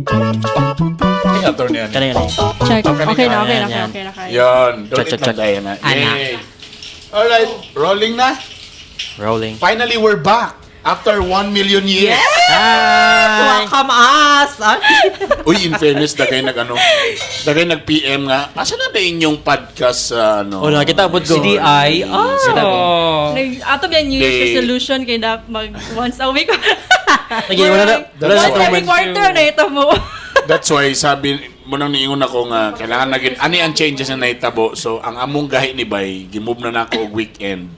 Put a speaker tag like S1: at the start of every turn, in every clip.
S1: Ay, attorney yan.
S2: Kani kani.
S3: Check.
S1: Okay,
S3: Okay na, okay
S2: yan,
S3: na,
S2: yan.
S3: okay na kayo.
S1: Yan. Don't
S2: Check, check,
S1: it lang
S2: check.
S1: tayo na.
S4: Ana.
S1: Yay. Alright, rolling na.
S2: Rolling.
S1: Finally, we're back. After 1 million years.
S2: Hi!
S4: Welcome us! Ah,
S1: Uy, in fairness, dagay nag ano, dagay nag PM nga. Asa na ba inyong podcast sa ano?
S2: Oh, nakita pod ko.
S4: Si DI. Oh.
S3: Nag, ato ba yung New Year's
S1: Di-
S3: resolution kay na mag once a week?
S2: Lagi, wala na. Wala na
S3: Once every
S2: tuman.
S3: quarter na ito mo.
S1: That's why sabi mo nang niingon ako nga kailangan na gid ani ang changes na nahitabo. So ang among gahi ni Bay, gimove na nako og weekend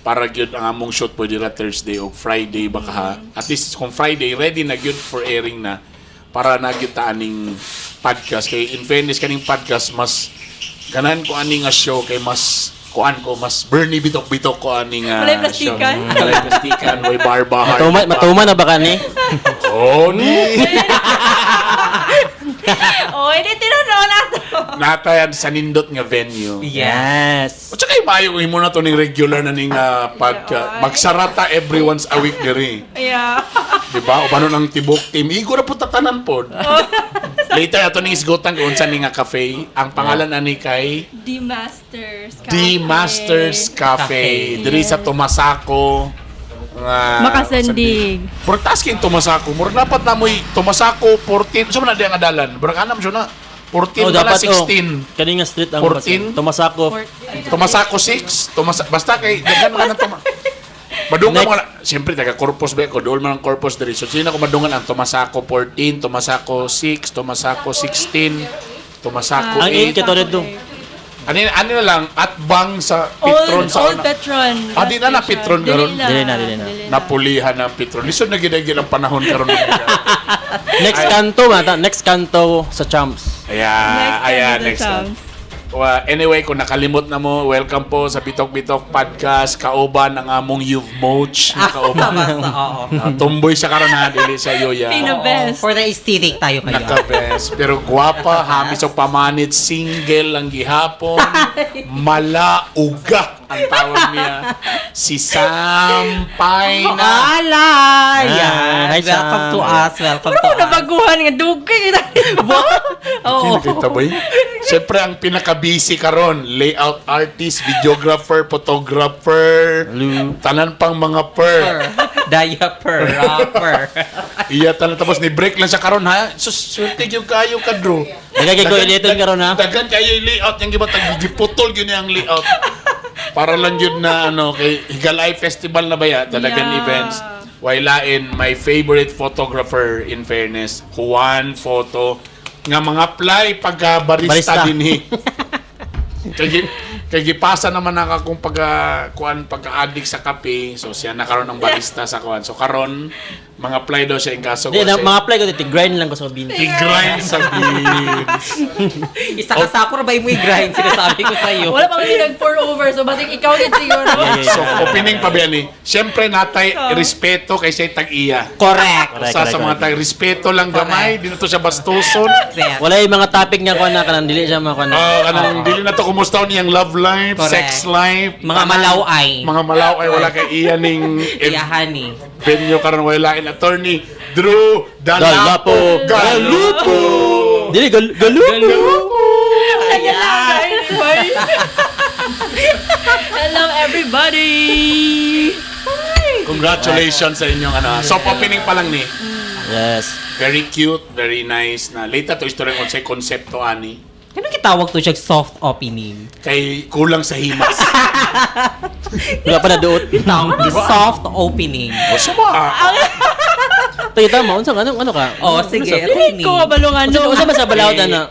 S1: para gyud ang among shoot pwede ra Thursday o Friday baka ha. At least kung Friday ready na gyud for airing na para na gyud ta aning podcast kay in fairness kaning podcast mas ganahan ko ani nga show kay mas kuan ko mas Bernie bitok-bitok ko ani nga
S3: Walay plastikan.
S1: show. Walay plastikan, way barba.
S2: Matuma, matuma na ba kani?
S1: Oh, ni.
S3: Oh, hindi tinanaw na to.
S1: Natayan sa nindot nga venue.
S4: Yes.
S2: Yes.
S1: O tsaka yung maayo kung imo na to ning regular na ning podcast. Magsarata every once a week diri.
S3: Yeah.
S1: Di ba? O paano ng tibok team. Igo na po tatanan pod. Later ato ning isgutan kung unsa ni nga cafe. Ang pangalan ani kay
S3: The Masters Cafe.
S1: The Masters Cafe.
S4: Cafe.
S1: Diri sa Tomasako. Nga
S3: Makasandig.
S1: Murag taas kayong Tomasako. Murag dapat na mo'y Tomasako 14. Sa man na di ang adalan? Murag anam siya na. 14
S2: Oh,
S1: pala
S2: dapat oh.
S1: 16.
S2: Kani nga street ang
S1: 14?
S2: Tumasako.
S1: Tomasako 6, basta kay daghan man ang toma. Madungan
S2: Next.
S1: mo na, siyempre taga Corpus ba ko, dool man ang Corpus diri. So sino ko madungan ang Tomasako 14, Tomasako 6, Tomasako 16, Tomasako
S2: Ang
S1: 8.
S2: 8 kay Toredo.
S1: Ani ani na lang at bang sa Petron
S3: Old,
S1: sa
S3: old
S1: una.
S3: Petron.
S1: Ah, di na na Petron karon.
S2: Dili na, dili na.
S1: Napulihan ang Petron. Lisod na gid ang panahon karon.
S2: Next kanto mata, next kanto sa Champs.
S1: Ayan,
S3: Next time
S1: ayan,
S3: sa
S1: next time.
S3: Champs.
S1: Well, anyway, kung nakalimot na mo, welcome po sa Bitok Bitok Podcast. Kauban ang among You've Moch. na Kauban.
S4: Basta, oo.
S1: Ah, tomboy siya karon ha, dili sa yoya.
S3: Pina-best.
S4: For the aesthetic tayo kayo.
S1: Naka-best. Pero gwapa, hamis og pamanit, single ang gihapon, malauga ang tawag niya. Si Sam Paina.
S4: Ala! Yan.
S2: Hi, Sam.
S4: Welcome to us. Welcome
S3: Ano
S4: to us.
S3: nabaguhan nga dugay kita. Oo.
S1: Kita ba yun? Siyempre, ang pinaka-busy karon, layout artist, videographer, photographer, tanan pang mga per.
S4: Diaper, wrapper.
S1: Iya, tanan tapos ni break lang siya karon ha. Sus, swerte gyud kayo ka, Drew.
S2: Nagagay ko iliton karon ha.
S1: Daghan kayo yung layout yung gibatag giputol gyud niya ang layout. Para lang yun na ano kay Higalay Festival na ba ya? Dalagan events. Wailain my favorite photographer in fairness, Juan Photo nga mga apply pagka barista,
S2: Barista.
S1: dinhi. Kay kay gipasa naman na akong pagka kuan pagka-addict sa kape. So siya na karon ang barista sa kuan. So karon mga apply daw siya in kaso
S2: Di na mga apply ko dito, grind lang ko sa beans.
S1: I-grind sa beans.
S4: Isa ka sakura ba mo i-grind? Sinasabi ko sa'yo.
S3: Wala pa kasi nag-pour over so basig ikaw din siguro.
S2: Yeah.
S1: So, opening pa ba ni? Siyempre, natay respeto kay siya tag-iya.
S4: Correct.
S2: Correct,
S1: Sa,
S2: correct,
S1: sa mga
S2: correct.
S1: tag respeto lang gamay, di na to siya bastuson.
S4: Correct.
S2: Wala yung mga topic nga ko na kanang dili siya mga kuan.
S1: Oh, kanang dili na to kumusta niyang love life,
S4: Correct.
S1: sex life,
S4: Mga malaway.
S1: Mga malaway wala kay iya ning
S4: Iyahan eh.
S1: venue karon wala in attorney Drew Dalapo
S2: Dalapo
S1: Galupo.
S2: Dili gal galupo.
S3: Ayan. Hello everybody.
S1: Congratulations sa inyong ano. Soft opening pa lang ni.
S2: Yes.
S1: Very cute, very nice na. Later to istorya kung sa konsepto ani
S4: Ano kitawag to siya soft opening?
S1: kay kulang sa himas.
S2: Wala pa na duot.
S4: Tawag soft opening.
S1: O suma.
S2: Tayo tama, unsa ano ano ka?
S4: Oh, sige.
S3: Dili ko mabalong ano.
S2: Unsa unsa ba sa balaod ana?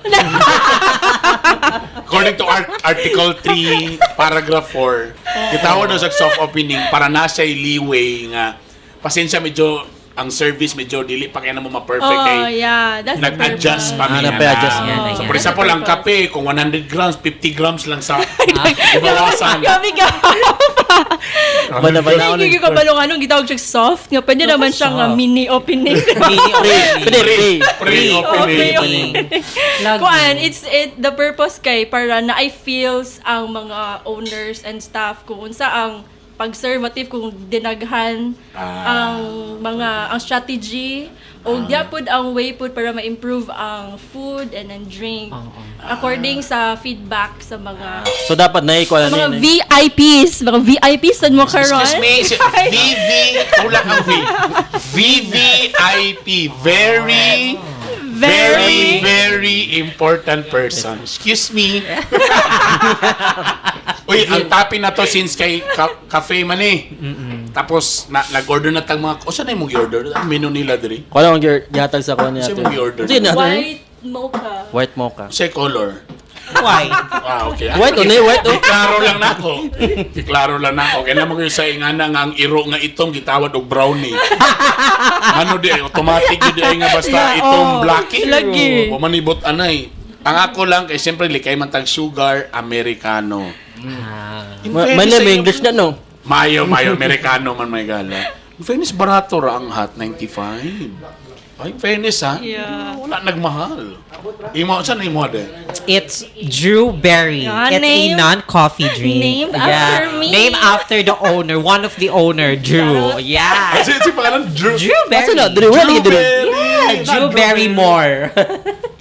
S1: According to Article 3, Paragraph 4, gitawag daw sa soft opening para nasa leeway nga pasensya medyo ang service medyo dili pa kaya na mo ma-perfect
S3: Oh,
S1: kay
S3: yeah. That's the
S1: nag-adjust pa
S3: purpose.
S2: Ah,
S1: mi na.
S2: nagpa-adjust.
S4: Yan,
S1: So
S4: ayan.
S1: for example, ang kape kung 100 grams, 50 grams lang sa ibawasan.
S3: Gabi ka.
S2: Bana bana
S3: Hindi ko balong anong gitawag siya soft nga pwede naman siyang nga
S4: soft.
S3: mini opening.
S4: Mini opening.
S2: Pre, pre.
S1: Pre-opening.
S4: Opening. Lagi.
S3: Kuan, it's it the purpose kay para na I feels ang mga owners and staff kung unsa ang pag-serve kung dinaghan ang mga ang strategy o diya pud ang way pud para ma-improve ang food and then drink according sa feedback sa mga
S2: So dapat na ikuha
S3: sa
S2: na
S3: mga
S2: nini.
S3: VIPs, mga VIPs sad mo karon.
S1: Excuse me, VV, kulang ang V. VVIP, very, very, very important person. Excuse me. Uy, ang topic na to since kay cafe man eh. Tapos, na, nag-order na tang mga, o saan na yung order? Ang menu nila diri.
S2: Kuha lang ang gihatag sa kuha niya.
S1: Sino mong gi-order?
S2: Sino na?
S3: White mocha.
S2: White mocha.
S1: Sa color.
S4: Why?
S1: Ah, okay.
S2: White o na, white oh. o.
S1: Klaro lang na ako. Klaro lang na ako. Kaya naman kayo sa ingana nga ang iro nga itong gitawad og brownie. Ano di ay automatic yun di ay nga basta
S3: Yeah,
S1: itong
S3: oh,
S1: blackie.
S3: lagi.
S1: O manibot anay. Ang ako lang kay siyempre likay man tag sugar americano.
S4: Ah.
S1: In fairness
S2: May
S1: sa
S2: name
S1: inyo,
S2: English na no.
S1: Mayo, mayo americano man may gala. In fairness barato ra ang hot 95. Ay, in fairness ha.
S3: Yeah.
S1: Wala nagmahal. Imo saan imo de?
S4: It's Drew Berry.
S3: Yeah,
S4: It's a non-coffee drink.
S3: Named after me.
S4: Named after the owner, one of the owner, Drew. Yeah.
S1: Kasi si pangalan Drew.
S4: Drew Berry.
S2: Asa na? Drew, wala lagi Drew.
S4: Yeah, Drew Barrymore.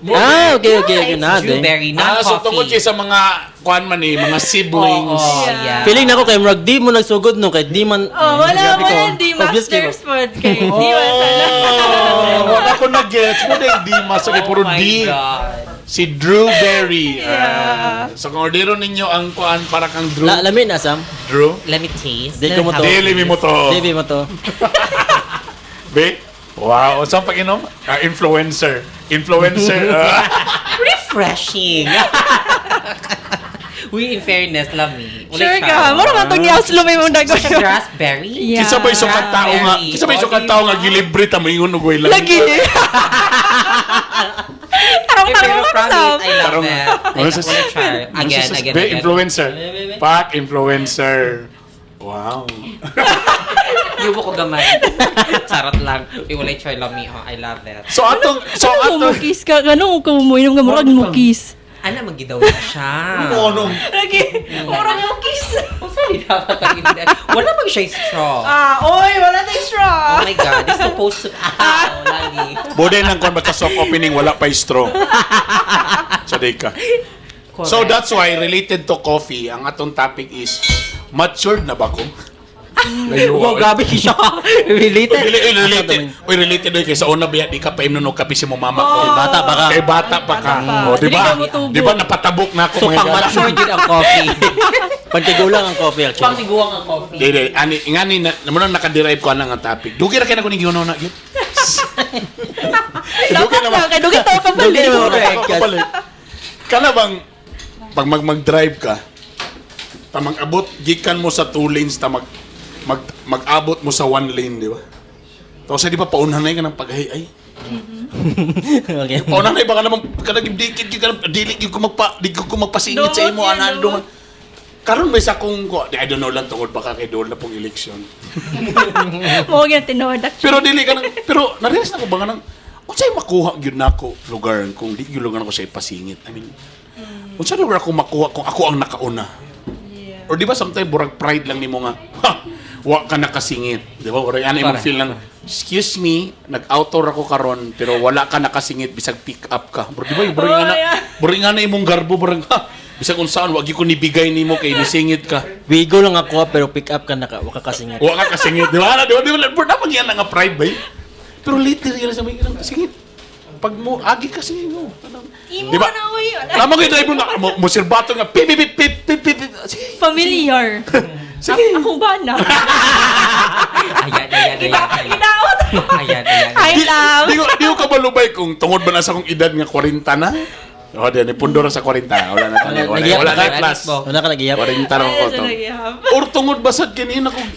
S2: Ah, okay. Na,
S4: Drew
S2: de.
S4: Berry,
S1: Ah, so tungkol
S4: non-coffee.
S1: kay sa mga kuan man eh, mga siblings.
S4: Oo,
S3: Yeah.
S4: yeah.
S2: Feeling na ko kay Murag di mo nagsugod no kay di man.
S3: Oh, wala
S2: Grabe ko.
S3: wala di
S2: Obvious kay
S3: masters pod kay di man sana.
S1: Oh, wala ko na-gets. Mo na yung D mas okay, puro
S4: Oh my
S1: D.
S4: God.
S1: Si Drew Berry. Ah, so kung ordero ninyo ang kuan para kang Drew.
S2: La, lami na Sam.
S1: Drew?
S4: Let me taste.
S2: Di ko mo to.
S1: Dili mi mo to.
S2: Di mo to.
S1: Be? Wow, saan pag-inom? Ah, influencer. Influencer. Ah.
S4: Refreshing. Uy, in fairness, lami. Ulay
S3: Sure
S4: siya.
S3: ka. Mura man tong ni-Oslo may mong
S4: Siya
S3: dagoy.
S4: raspberry?
S3: Yeah.
S1: Kinsa ba'y sukat tao nga? Kinsa ba'y sukat tao nga gilibre ta moingon og way lang.
S3: Lagi.
S4: Eh,
S3: Tarong-tarong
S4: pero
S3: ka
S4: promise,
S3: Sam.
S4: I love
S1: Tarong-
S4: it. I
S1: Ano
S4: love
S1: sa-
S4: it. Try. Again, again,
S1: Be,
S4: again.
S1: influencer. Pak, influencer. Wow.
S4: Yubo ko gamay. Charot lang. Uy, walay try lami. Oh, I love it.
S1: So
S3: Ano
S1: atong
S3: mukis ka? Ganun ka umuinom nga murag mukis.
S4: Ana, magidaw na siya.
S1: Ano?
S3: Lagi. Murag mukis.
S4: Kung saan dapat ang hindi. Wala bang siya straw?
S3: Ah, oy, wala tayong straw.
S4: Oh my God, it's supposed to... Ah, lagi.
S1: Bude nang kon basta soft opening wala pa straw. Sa day ka.
S4: Correct.
S1: So that's why related to coffee, ang atong topic is matured na ba ko? Layo.
S4: Wow, grabe siya. Related.
S1: Uy, uy, related. Uy, related oy kay sa una biya di ka pa imnon og kape si mo mama ko.
S2: Kay bata pa ka.
S1: Kay bata pa ka.
S3: Bata pa.
S1: Oh, di
S3: Dili
S1: ba?
S3: ka motubo.
S1: Di ba napatabok na ako
S4: So,
S1: mga
S4: pang
S1: gala?
S4: mature din ang coffee.
S2: Pantigulang ang coffee actually.
S4: Pang tiguang ang coffee.
S1: Di, di. Ani, ngani, na, mo nang nakaderive ko anang nga topic. Dugi ra kay na ko ni giunaw na gyud.
S3: Dapat lang, kay dugay tao ka
S2: Dugay
S3: balik.
S2: naman.
S4: Correct.
S1: Kabalik. Kana bang pag mag-drive ka, ta mag-abot gikan mo sa two lanes ta mag, mag mag-abot mo sa one lane, di ba? Tapos di ba paunhan na ka ng paghay ay.
S2: Okay.
S1: Paunhan na baka naman kanang dikit gyud kanang dili gyud ko magpa di gyud ko magpasingit sa imo
S3: Dumot yun,
S1: anan
S3: dumot.
S1: dungan. Karon may sa kung ko, di, I don't know lang tungod baka kay doon na pong eleksyon.
S3: Mo gyud tinuod actually.
S1: Pero dili ka nang pero na-realize na ko ba nga nang unsay makuha gyud nako lugar kung di gyud lugar nako sa ipasingit. I mean, unsay lugar ako makuha kung ako ang nakauna?
S3: Yeah.
S1: Or di ba sometimes burag pride lang nimo nga, ha, wa ka nakasingit. Di ba? Or ano imong
S4: Correct.
S1: feel lang, excuse me, nag-outdoor ako karon pero wala ka nakasingit bisag pick up ka. Bro, di ba? Burag
S3: Oh,
S1: nga na,
S3: yeah.
S1: burag nga na imong garbo, burag ha, bisag unsaan wa gyud ko nibigay nimo kay nisingit ka.
S2: Wigo lang ako ah, pero pick up ka naka wa ka kasingit.
S1: Wa ka kasingit. Di ba? Di ba? Di ba? Bro, naman yan nga pride ba? Eh? Pero lately, realize na may singit. Pag mo, agi ka singit mo.
S3: Imo
S1: Di ba?
S3: na oy.
S1: Tama ko yung driver nga, mo sirbato nga, pip, pip, pip, pip, pip, pip. Sige,
S3: Familiar.
S1: sige.
S3: Ako ba na?
S4: Ayan, ayan, ayan. Ayan,
S3: Ginaot.
S4: ayan, ayan.
S3: Hi, love.
S1: Di ko kabalubay kung tungod ba na sa akong edad nga 40 na. O, di, ni Pundora sa 40. Wala na tayo. Wala,
S2: Nagiyap
S1: wala
S2: ka?
S1: na plus.
S2: Wala ka nagiyap.
S1: 40 na ko to. Or tungod ba sad kini na kung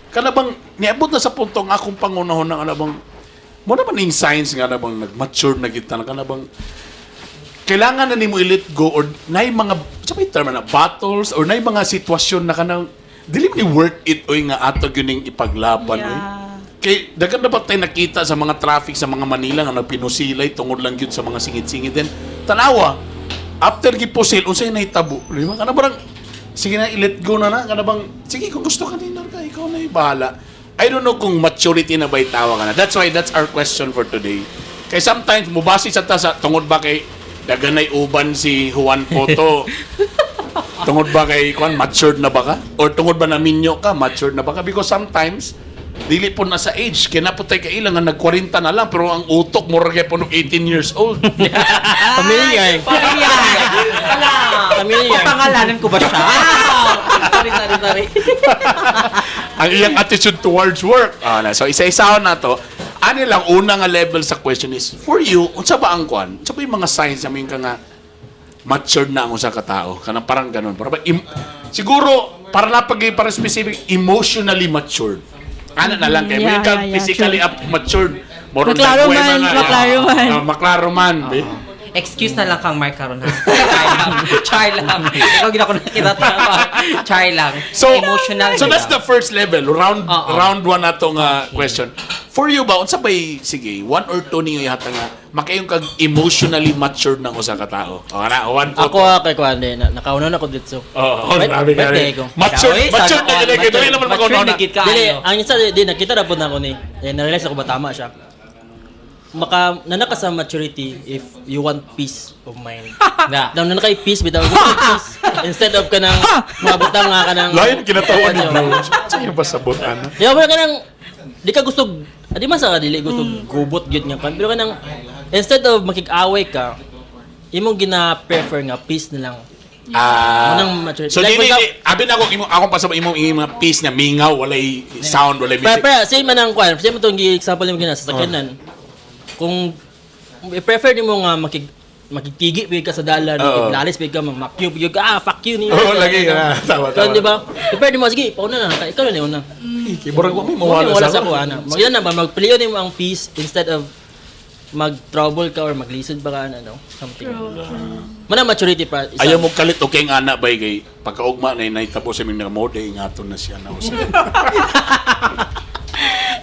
S1: kana bang niabot na sa punto ang akong pangunahon ng ano bang mo na ba ning science nga na bang nag-mature na kita na kana bang kailangan na nimo i-let go or nay mga sa may term na battles or nay mga sitwasyon na kanang dili ni worth it oy nga ato gyud ning ipaglaban oy.
S3: Yeah.
S1: Kay daghan na ba tayo nakita sa mga traffic sa mga Manila nga nagpinusilay tungod lang gyud sa mga singit-singit din. Tanawa, after gipusil unsay nahitabo? Di ba? Kana barang Sige na, i-let go na na. Kana bang, sige, kung gusto ka din, ka, ikaw na yung bahala. I don't know kung maturity na ba tawag ka na. That's why that's our question for today. Kay sometimes, mubasi sa ta sa, tungod ba kay daganay uban si Juan Poto, tungod ba kay kuan matured na ba ka? Or tungod ba na minyo ka, matured na ba ka? Because sometimes, dili po na sa age, kaya na po tayo kailang nga nag-40 na lang, pero ang utok mo kay puno 18 years old.
S2: Familiar.
S4: Pamilya. Wala.
S2: Familiar.
S4: Pangalanan ko ba siya? Sorry, sorry, sorry.
S1: Ang iyang attitude towards work. Ah, na. So isa-isahon na to. Ano lang una nga level sa question is for you, unsa ba ang kwan? Unsa ba yung mga signs na may ka nga matured na ang usa ka tao? Kanang parang ganun. Para ba siguro para na pag para specific, emotionally matured. Ano na lang kay may ka physically
S3: true.
S1: up matured. Moro
S3: Maklaro
S1: nagbuhay
S3: man, maklaro man.
S1: Ah, maklaro man. Be.
S4: Excuse na lang kang Mark karon ha. Char lang. Char lang. Ikaw gina ko nakita tama. Char lang.
S1: So,
S4: emotional.
S1: So that's the first level. Round
S4: Oo.
S1: round one na tong question. For you ba, unsa bay sige, one or two ninyo yata nga makayong kag emotionally matured ng usa ka tawo. O na, one
S2: Ako ah, kay kuan din, na, nakauna na ako dito.
S1: Oo, oh,
S2: Wait,
S1: grabe
S2: wait,
S1: ka.
S2: kay ko.
S1: Matured,
S4: Uy,
S1: matured
S4: sana
S1: na
S4: all.
S1: gid kay dili naman
S4: Matured
S1: makauna.
S4: na gid ka,
S2: Dili,
S4: ano.
S2: ang isa di nakita ra pud na ako ni. Eh, na-realize ako ba tama siya. Maka nana ka sa maturity if you want peace of mind.
S4: Na.
S2: Daw na kay peace bitaw gusto ka peace instead of kanang mga butang nga kanang
S1: Lain kinatawan ni
S2: Ano.
S1: bro. Sa iyo ba sabot ana?
S2: Di ba kanang di ka gusto di man sa dili gusto gubot gyud nga kan pero kanang instead of makig-away ka imong gina-prefer nga peace na lang.
S1: Ah.
S2: Manang maturity.
S1: So
S2: Like,
S1: dili
S2: for
S1: abi na ako imong akong pasabot imong imong peace nga mingaw, walay sound, walay
S2: Pero,
S1: music.
S2: pero same man ang kwan, same man itong example yung gina sa sakyanan. Kung i-prefer nimo nga makigtigi pig ka sa dalan,
S1: Oo.
S2: makiklalis pig ka, mamakyo pig ka, ah, fuck you niyo.
S1: Oo, lagi ka. Tama,
S2: So,
S1: tama.
S2: di ba? I-prefer nimo, sige, pauna na, ikaw na una.
S1: Kay murag wa may
S2: Mawala
S1: mawala
S2: wala
S1: sa
S2: sa ko, ana. Magyun na ba, magpiliyo nimo ang peace instead of mag-trouble ka or maglisod ba ka, ano, something.
S3: True, true.
S2: Mana maturity pa. Isa.
S1: Ayaw mo kalit okay ang ana bay kay pagkaugma na nahitabo sa imong mode ingaton na siya na usa.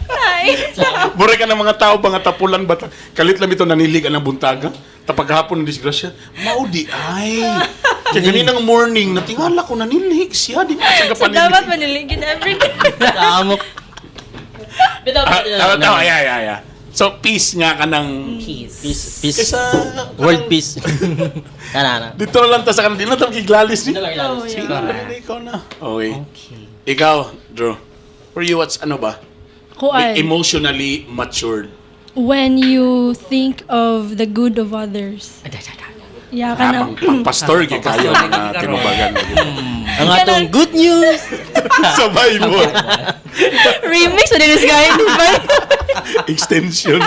S3: Ay.
S1: Mura ka ng mga tao ba nga tapulan ba kalit lang ito nanilig ang buntaga tapag hapon ng disgrasya maudi ay kay ganinang morning natingala ko nanilig siya di ba siya
S3: So, dapat maniligin every day.
S2: Amok. Bitaw,
S1: Ah,
S2: bitaw,
S1: tama, tama, yeah. So peace nga ka ng
S4: Peace.
S2: Peace, peace.
S1: Kaysa
S2: World peace. Kana, ana.
S1: Dito na lang ta sa kanan, di na ta makiglalis ni.
S2: Dito lang
S3: Oh,
S2: ilalis.
S1: Sige
S3: yeah.
S1: na, na, ikaw na. Okay.
S4: Okay.
S1: Ikaw, Drew. For you, what's ano ba?
S3: Kuan,
S1: Emotionally matured.
S3: when you think of the good of others.
S4: Ada, ada, ada.
S3: Yeah,
S1: Ah,
S3: kanang
S1: pang pastor gyud kayo mga tinubagan.
S2: Ang atong good news.
S1: Sa Bible.
S3: remix na din guy, di ba?
S1: Extension.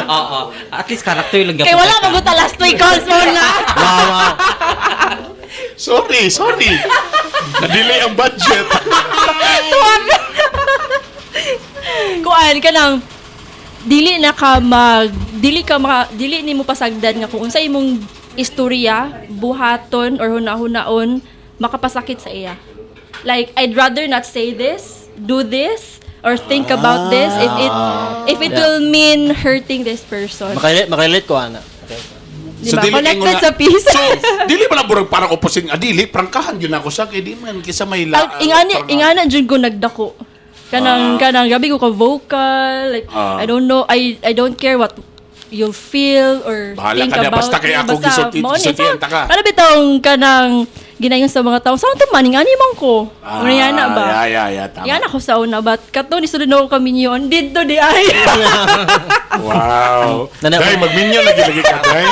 S4: Oo. At least character lang.
S3: Kay wala maguta last week calls mo na.
S2: Wow.
S1: Sorry, sorry. Na-delay ang budget.
S3: Tuwag. Kuan kanang dili na ka mag dili ka maka, dili nimo pasagdan nga kung unsa imong istorya, buhaton or hunahunaon makapasakit sa iya. Like I'd rather not say this, do this or think about this if it will mean hurting this person.
S2: Makarelate ko, ana. Okay.
S3: Di ba?
S1: dili
S3: Connected
S1: ingon na-
S3: sa peace.
S1: So, dili ba na burag parang opposite nga dili prangkahan gyud ako sa kay di man kaysa may la.
S3: Ang ingani
S1: parang-
S3: ingana jud ko nagdako. Kanang kanang gabi ko ka vocal like I don't know, I don't care what you'll feel or
S1: Bahala
S3: think
S1: ka na,
S3: about
S1: basta kay
S3: me.
S1: ako
S3: Basta mao ni,
S1: gisultian ta ka.
S3: Ano bitong kanang ginayon sa mga tao sa to man ingani man ko.
S1: Ah,
S3: Ano na ba?
S1: Yeah, tama.
S3: Yan ako sa una but kato ni sulod na ako kami niyon didto di ay.
S1: Wow.
S2: Nana-
S1: Day, magminyo lagi lagi ka, day.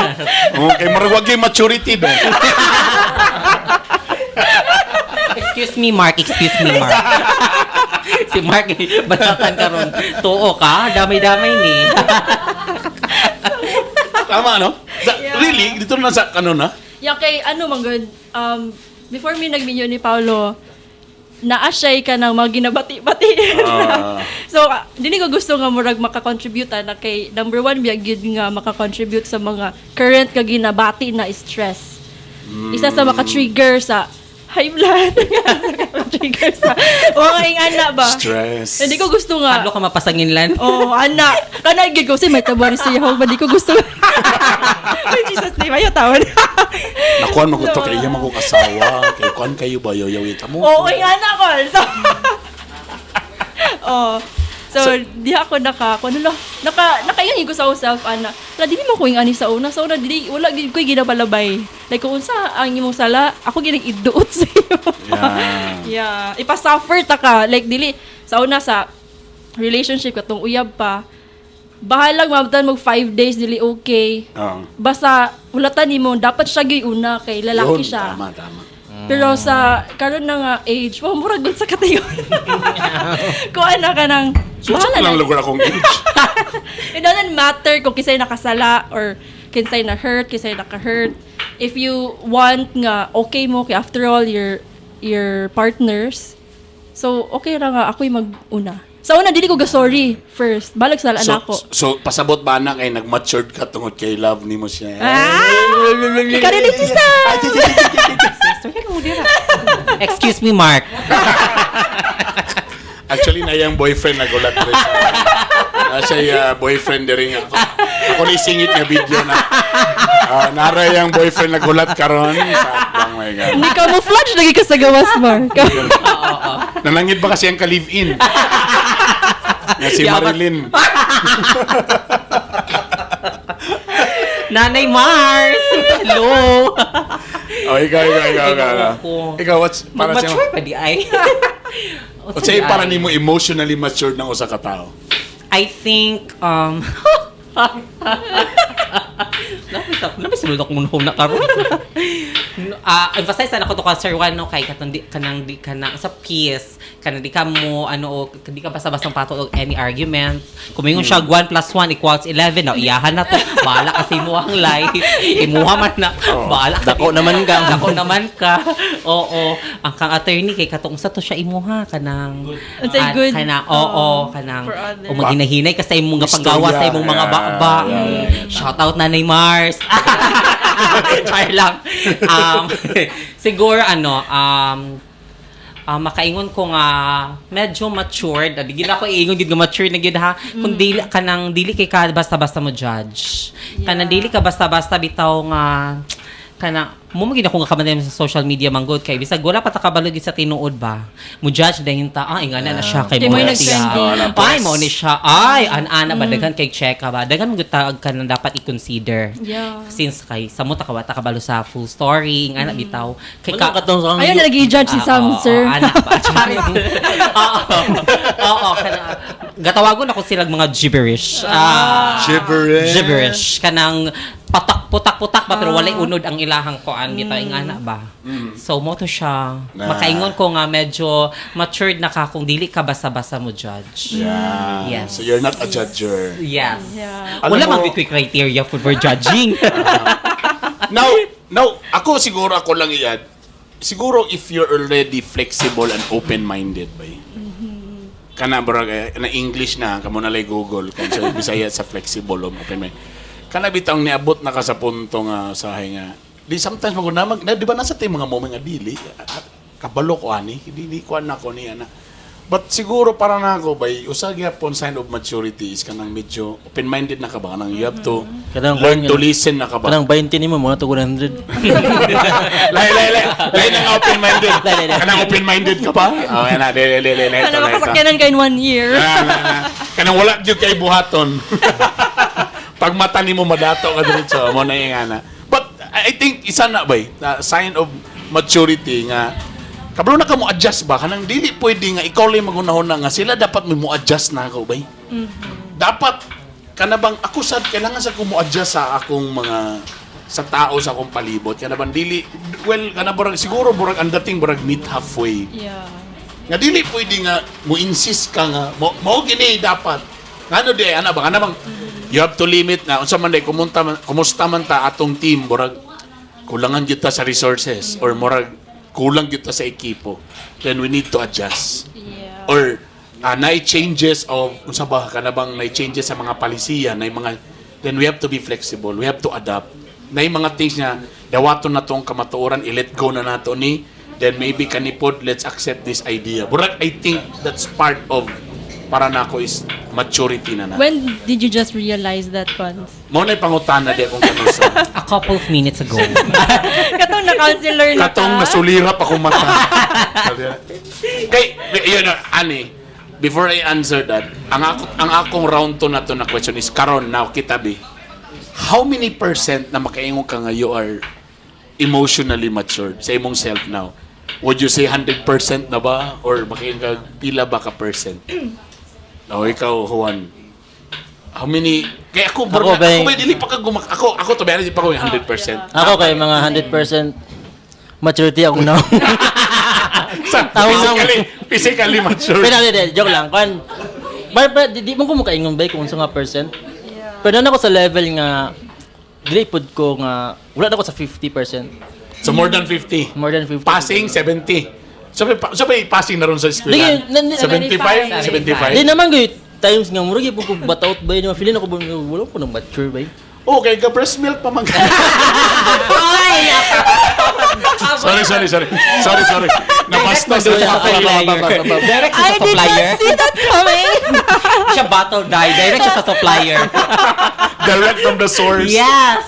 S1: Okay, murag wag gyud maturity do.
S4: Excuse me, Mark. Excuse me, Mark. Si Mark, batatan karon. Tuo ka? Damay-damay ni.
S1: Tama no? Really, dito na sa ano na?
S3: Ya kay ano man gud before mi nagminyo ni Paolo naa siya'y ka ng mga ginabati-bati. So, dili ko gusto nga murag makakontribute na kay number one biya gyud nga makakontribute sa mga current ka ginabati na stress. Isa sa maka-trigger sa High blood. Trigger sa mga ingana ba?
S1: Stress.
S3: Hindi ko gusto nga.
S4: Hadlo ka mapasanginlan.
S3: Oh, ana. Kana gid ko kasi may tabuan siya ba di ko gusto. Ay, Jesus name, ayo tawon.
S1: Nakuan mo ko to kay iya mo kong asawa. Kay kuan kayo ba yoyaw ita mo.
S3: Oo, oh, ingana ko. So, oh. So, di ako naka, kung ano lang, nakaingin ko sa akong self, ana. Wala, dili mo ko ingani sa una. Sa una, dili, wala, gid ko ginapalabay. Like, kung unsa ang imong sala, ako ginang iduot sa imo.
S1: Yeah.
S3: Yeah. Ipa-suffer ta ka. Like, dili, sa una, sa relationship, katong uyab pa, bahalag mabutan mag 5 days, dili okay.
S1: Oo.
S3: Basta, ulatan nimo, dapat siya gyud una, kay lalaki
S1: Yun,
S3: siya.
S1: Tama, tama.
S3: Pero sa karon na nga age, wow, murag gud sa katayon. Kuan na ka ng
S1: So,
S3: bahala
S1: lang
S3: na.
S1: lugar akong age.
S3: It doesn't matter kung kinsay nakasala or kinsay na hurt, kinsay naka-hurt. If you want nga okay mo kay after all your partners. So okay ra nga ako'y mag-una. Sa una dili ko ga sorry first. Balag sa
S1: So,
S3: anak ko.
S1: so, pasabot ba na kay nag-matured ka tungod kay love nimo siya?
S3: Ah! Ikarelate siya.
S4: Sister, hello, dira. Excuse me, Mark.
S1: Actually, na yung boyfriend nagulat rin siya. Na siya boyfriend din ako. Ako ni singit nga video na. Nara yung boyfriend nagulat karon. Oh my God.
S3: Ni camouflage lagi ka sa gawas, Mark.
S1: Nanangit ba kasi ang ka-live-in? Nga si
S4: Yaman.
S1: Marilyn.
S4: Nanay Mars! Hello!
S1: Oh, ikaw, ikaw, ikaw, ikaw.
S4: Ikaw ko.
S1: Ikaw, what's, para sa
S4: Mag-mature pa di ay.
S1: What's say para nimo emotionally matured ng usa ka tao?
S4: I think, Napis sulok mo na karon. Ah, emphasize na ako to ka Sir Juan no kay katong di kanang di kana sa peace kanang di ka mo ano o di ka basta-basta pato og any argument. Kung moingon siya 1 plus 1 equals 11 na iyahan na to. Bahala kasi mo ang life. Imuha man na. Bahala ka.
S2: Dako naman ka.
S4: Dako naman ka. Oo. Ang kang attorney kay katong sa to siya imuha kanang
S3: Unsay
S4: ah,
S3: good.
S4: Kanang oo kanang
S3: For others.
S4: o maginahinay ka sa imong nga panggawa sa imong mga
S1: Yeah,
S4: baba.
S1: yeah.
S4: Shout out Nanay Mars. Char lang. Siguro ano, makaingon ko nga medyo matured. Di gid ako iingon gid nga matured na gid ha. Kung dili kanang dili kay ka basta-basta mo judge. Kanang dili ka basta-basta bitaw nga kana mo magid ako nga kamantay sa social media manggod kay bisag wala pa ta kabalo gid sa tinuod ba mo judge dahin ta ah ingana na siya kay
S3: Kay
S4: mo
S3: mo'y
S4: na siya
S3: nag-trending.
S4: ay mo ni siya ay an-ana ba daghan kay check ka ba daghan mo gud ta ka nang dapat i-consider since kay sa mo ta ka kabalo sa full story ingana bitaw kay
S2: Wala ka tong sa
S3: Ayun na lagi i-judge si
S4: Ah,
S3: Sam,
S4: oo,
S3: sir.
S4: oo, anak ba? Charis. Oo. Oo, gatawagon ako silang mga gibberish. Ah,
S1: Gibberish.
S4: Gibberish. Kanang patak putak putak ba pero walay unod ang ilahang kuan gita ingana ba. So mo to siya.
S1: Na.
S4: Makaingon ko nga medyo matured na ka kung dili ka basta-basta mo judge.
S1: Yeah.
S4: Yes.
S1: So you're not a judger.
S4: Yes.
S3: Yeah.
S1: Alam
S4: Wala
S1: mo-
S4: man quick criteria for judging.
S1: Now, ako siguro ako lang iyan. Siguro if you're already flexible and open-minded ba Kana barag na English na kamo na lay Google kung sa Bisaya sa flexible o open-minded. Kana bitang niabot na ka sa punto nga sahay nga. Di sometimes maguna mag na, di ba nasa tay mga moment nga dili kabalo ko ani dili ko na ko ni ana. But siguro para na ako bay usa gyapon sign of maturity is kanang medyo open-minded na ka ba kanang you have to
S2: Kanang
S1: learn to listen na ka ba.
S2: Kanang 20 nimo mga to 100.
S1: Lay, lay, lay. Lay nang open-minded.
S2: Lay, lay, lay.
S1: Kanang open-minded ka pa? Oh, yan na. Lay, lay, lay, lay.
S3: Ano makasakyanan ka in one year.
S1: Na, na, na. Kanang wala jud kay buhaton. Pag mata nimo madato ka diretso, mo na yung ana. But I think isa na bay, na sign of maturity nga kabalo na ka mo adjust ba kanang dili pwede nga ikaw lang magunahon na nga sila dapat may mo adjust na ako bay. Dapat kana bang ako sad kailangan sa ko mo adjust sa akong mga sa tao sa akong palibot kana bang dili well kana burag siguro burag ang dating burag meet halfway nga dili pwede nga mo insist ka nga mo mao gini dapat ngano di ana ba kana bang you have to limit na unsa man day kumunta man kumusta man ta atong team murag kulangan gyud ta sa resources or murag kulang gyud ta sa ekipo, then we need to adjust or nay changes of unsa ba kana bang nay changes sa mga palisiya nay mga, then we have to be flexible, we have to adapt nay mga things nga dawaton na tong kamatuoran, i-let go na nato ni. Then maybe kanipod, let's accept this idea. Murag, I think that's part of, para nako is maturity na na.
S3: When did you just realize that, Cons?
S1: Mo na pangutana di akong kanusa.
S4: A couple of minutes ago.
S3: Katong na counselor na
S1: Katong
S3: ka?
S1: nasulirap ako mata. Kay, yun, ani, before I answer that, ang akong round to na to na question is, karon now, kita bi, how many percent na makaingon ka nga you are emotionally matured sa imong self now? Would you say 100% na ba? Or makaingon ka, pila ba ka percent? O ikaw, Juan. How many? Kaya ako, bro,
S2: Ako,
S1: ako,
S2: ba,
S1: ba, dili pa ka ako, to be honest, di pa ko yung 100%.
S2: Ako kay mga 100% maturity ako now.
S1: Sa,
S2: Tawag na-
S1: physically mature.
S2: Pero hindi, hindi, joke lang. Kwan, but, di mo ko makaingon ba kung unsa nga percent. Pero na ako sa level nga dili pud ko nga wala na ako sa 50%.
S1: So more than 50.
S2: More than 50.
S1: Passing 70. So may passing na ron sa eskwela.
S2: Di,
S1: 75, 75.
S2: Di naman gyud times nga murag gyud ko bataut ba yun, feeling ako ba wala ko nang mature ba.
S1: Okay, ka breast milk pa man.
S4: Ay!
S1: Sorry, sorry, sorry. Sorry, sorry. Nabastos na
S4: Direct
S1: siya.
S4: sa supplier. Direct siya
S3: I
S4: sa
S3: did
S4: supplier.
S3: not see that coming.
S4: Siya bottle die. Direct siya sa supplier.
S1: Direct from the source.
S4: Yes!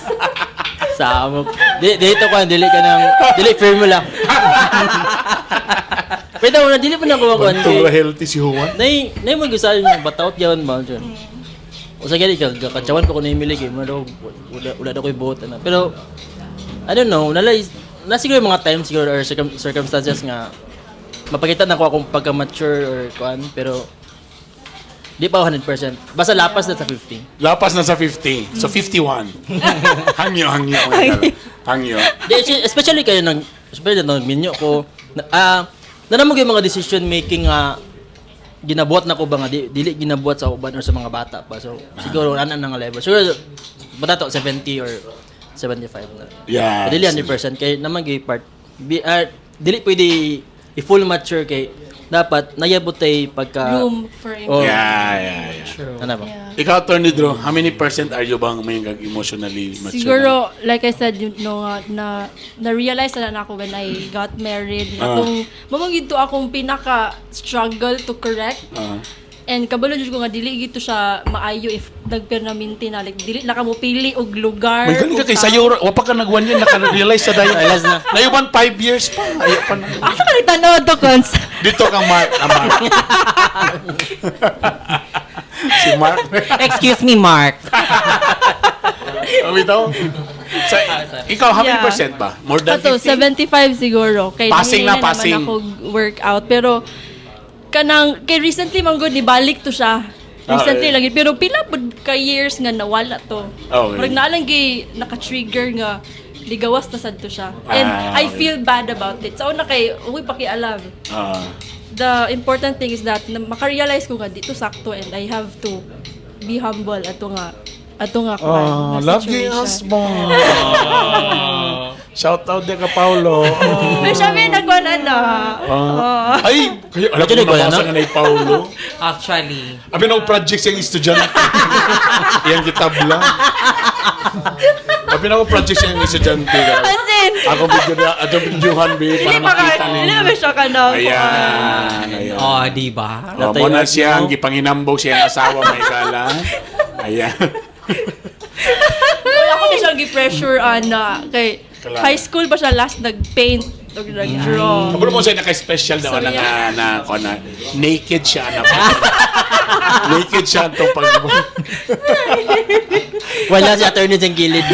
S2: Sa amo. Di dito ko dili ka nang dili formula. Pero wala dili pa na ko kuan.
S1: Bantong ra healthy si Juan.
S2: Nay nay mo gusto yung bataut gyud ba dyan. O sa gani ka katsawan pa ko ni Emily kay mo daw wala daw koy buot ana. Pero I don't know, nala na siguro yung mga times siguro or circumstances nga mapakita na ko akong pagka-mature or kuan pero di pa ako 100%. Basta lapas na sa 50.
S1: Lapas na sa 50. So 51. Hangyo, hangyo. Hangyo.
S2: Di, especially kayo nang especially nang minyo ko na, na mo yung mga decision making nga ginabuhat na ko ba nga dili ginabuhat sa uban or sa mga bata pa. So siguro ana na nga level. Siguro bata to 70 or 75 na.
S1: Yeah.
S2: Dili 100% kay naman gay part dili pwede i-full mature kay dapat nayabot tay pagka
S3: Room for
S2: Oh.
S1: Yeah.
S2: Ano ba?
S3: Yeah.
S1: Ikaw, Attorney Drew, how many percent are you bang may emotionally mature?
S3: Siguro, like I said, you know, nga, na, na-realize na na ako when I got married.
S1: Ah.
S3: Atong, mamang ito akong pinaka-struggle to correct. And kabalo jud ko nga dili gito siya maayo if nagpernaminti na, like dili na ka mo pili og lugar.
S1: May galing ka
S3: og
S1: kay
S3: tao.
S1: sayo, wa pa ka nag 1 year naka-realize sa dayon.
S2: Realize na.
S1: Nayuban 5 years pa. Ayaw pa na.
S3: Asa ka nagtanaw to, Cons?
S1: Dito kang Mark, ah, Mark. Si Mark.
S4: Excuse me, Mark.
S1: Sabi daw. Sa, ikaw, how many percent ba? More than
S3: Ato,
S1: 50?
S3: 75 siguro. Kay
S1: Passing na,
S3: nangihina
S1: passing.
S3: naman ako workout. Pero, kanang, kay recently man gud nibalik to siya. Recently
S1: Ah, eh.
S3: lang yun. Pero pila pud ka years nga nawala to.
S1: Okay.
S3: Murag naa lang gay naka-trigger nga ligawas na sad to siya. And
S1: Ah,
S3: I
S1: okay.
S3: feel bad about it. Sa una kay, uy, pakialam. The important thing is that na makarealize ko nga dito sakto and I have to be humble ato nga kuan,
S1: Oh,
S3: nga
S1: love you,
S3: situation.
S1: husband. Shout out din ka, Paolo.
S3: Pero siya may nagkuan ano.
S1: Ah. Ay, kayo, alam ko
S2: Medyo nagwala,
S1: nabasa
S2: no?
S1: nga na Paolo.
S4: Actually.
S1: Abi na project siyang estudyante. Iyang kitabla. Abi na project siyang estudyante.
S3: As in,
S1: Ako video na, atong videohan bi para
S3: Hindi pa ka,
S1: makita
S3: hindi
S1: ninyo.
S3: ba siya ka na?
S1: Ayan, ayan.
S4: Oh, di ba?
S1: Oh, mo na siyang gipanginambog siyang asawa may gala. Ayan.
S3: Wala ko na siyang gi-pressure ana. Kay
S1: Kailangan.
S3: high school pa siya last nag-paint o nag-draw.
S1: Kabalo mo siya naka-special daw
S3: So,
S1: na
S3: yeah.
S1: na na, na naked siya na. Naked siya itong pag
S2: Wala si attorney sa gilid.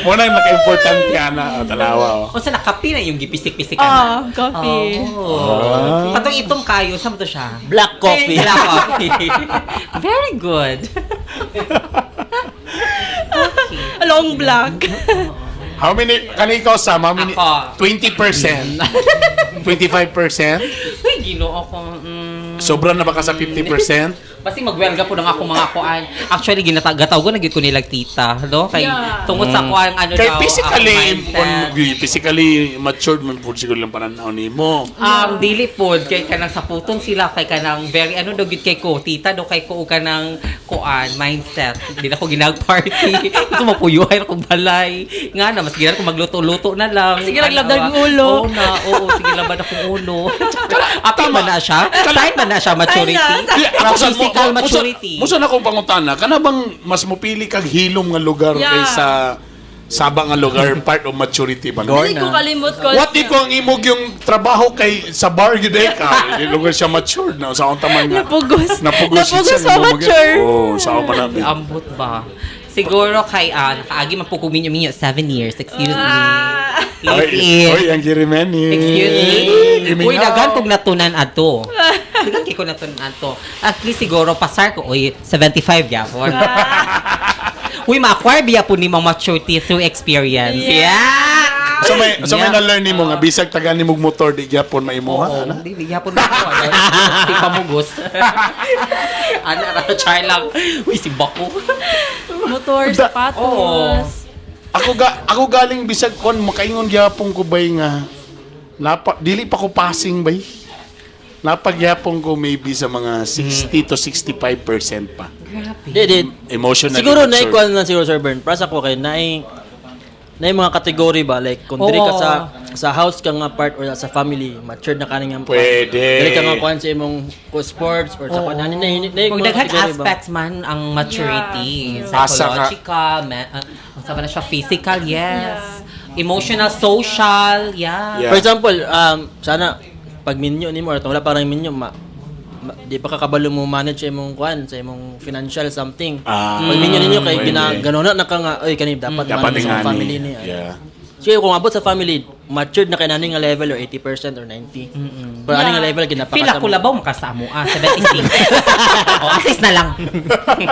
S1: Mo na yung naka-importante ana, oh, tanawa oh.
S4: Kung sa nakapi na yung gipisik-pisik ka na.
S3: Ah, coffee.
S4: Oh. Katong itom kayo, saan mo to siya?
S2: Black coffee.
S4: Black coffee. Very good.
S3: Long black.
S1: How many kani ikaw Sam, how many
S4: Ako.
S1: 20%? 25%?
S4: Uy, ginoo ko.
S1: Sobra na ba ka sa 50%?
S4: Basi magwelga po ng ako mga kuan. Actually, ginatagaw ko na gyud ko nilag tita, no? Kay tungod sa kuan ano
S1: Kay
S4: daw,
S1: physically,
S4: ang mindset.
S1: Physically matured man po siguro lang pananaw nimo.
S4: Dili pod kay kanang saputon sila, kay kanang very ano daw gid kay ko tita do kay ko og kanang kuan mindset. Di na ko ginag-party. Gusto mapuyuhay na kong balay. Nga na mas ginan ko magluto-luto na lang.
S3: Sige lang,
S4: Ano,
S3: labdag
S4: ah,
S3: ulo.
S4: Oo na, oo, sige laban akong ulo. Apil man na siya? Sign man na siya maturity?
S1: Di, ako sa
S4: Physical maturity.
S1: Musa na akong pangutana, kana bang mas mupili kag hilom nga lugar kaysa saba nga lugar, part of maturity ba?
S3: Dili ko kalimot ko.
S1: What if kung ang imog yung trabaho kay sa bar gyud eh ka, di lugar siya matured na sa akong taman nga.
S3: Napugos.
S1: Napugos,
S3: Napugos
S1: siya,
S3: pa mature.
S1: Oh, sa akong man.
S4: Ambot ba? Siguro kay nakaagi man po ko minyo-minyo 7 years. Excuse me.
S1: Oy,
S4: Live-in.
S1: oy, ang girimeni.
S4: Excuse me.
S1: Imingaw.
S4: Uy, daghan kog natunan ato. Daghan kay ko natunan ato. At least siguro pasar ko, uy, 75 gyapon. Uy, ma-acquire biya po ni mga maturity through experience. Yeah.
S1: So may
S4: Yeah.
S1: na-learn nimo nga bisag taga nimog motor di gyapon maimuha
S4: Oo,
S1: ana.
S4: di gyapon mo. Di pamugos. Ana ra char lang. Uy, si Bako.
S3: Motor, sapatos.
S1: Ako galing bisag kon makaingon gyapon ko bay nga napa dili pa ko passing bay. Napagyapon ko maybe sa mga 60 to 65% pa.
S4: Grabe.
S2: Di, di.
S1: Emotionally
S2: Siguro
S1: matured.
S2: na equal na siguro, Sir Bern. Para sa ko kay naay naay mga kategory ba, like kung diri ka
S4: Oo.
S2: sa house ka nga part or sa family, matured na kaning nga part.
S1: Pwede.
S2: Diri ka nga kuan sa imong ko sports or sa kuan ani na na
S4: Kung
S2: mga
S4: daghan
S2: kategory ba?
S4: aspects man ang maturity,
S3: Yeah.
S1: Asa ka-
S4: psychological, ang sabi na siya, physical, yes. Emotional, social, yeah.
S1: Yeah.
S2: For example, sana pag minyo nimo or wala parang minyo di pa kakabalo mo manage sa imong kuan, sa imong financial something.
S1: Ah,
S2: Pag minyo ninyo kay
S1: pwede.
S2: gina ganun na ka nga, oy, kani dapat
S1: Dapat
S2: manage sa
S1: ingani.
S2: family niya.
S1: Yeah.
S2: So kung abot sa family, matured na kay nani nga level or 80% or 90. Pero ani nga level ginapaka
S4: Feel ako labaw makasamo ah, 76. Oh, at least na lang.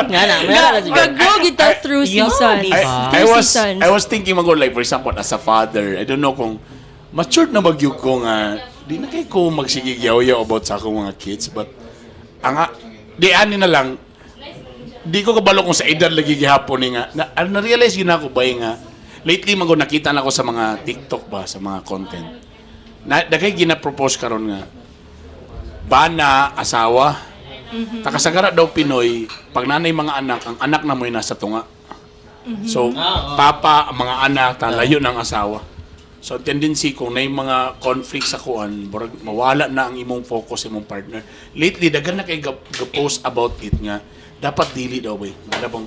S2: Nga na, may na siguro.
S3: Gag-grow kita through
S4: Yeah,
S3: season.
S4: di
S1: I,
S4: ba?
S1: I
S3: Through
S1: was
S3: seasons.
S1: I was thinking magod, like for example, as a father, I don't know kung matured na magyug ko nga di na kay ko magsigig yaw-yaw about sa akong mga kids, but ang di ani na lang, di ko kabalo kung sa edad lagi gihapon ni nga na, na-realize yun ako ba nga lately magod nakita na ako sa mga TikTok ba, sa mga content na daghay gina-propose karon nga bana asawa takasagara daw Pinoy, pag nanay mga anak, ang anak na mo'y nasa tunga. So, papa, ang mga anak, talayo ng asawa. So, ang tendency kung na mga conflict sa kuan, murag mawala na ang imong focus sa imong partner. Lately, daghan na kay ga-post about it nga, dapat dili daw bay. Wala bang,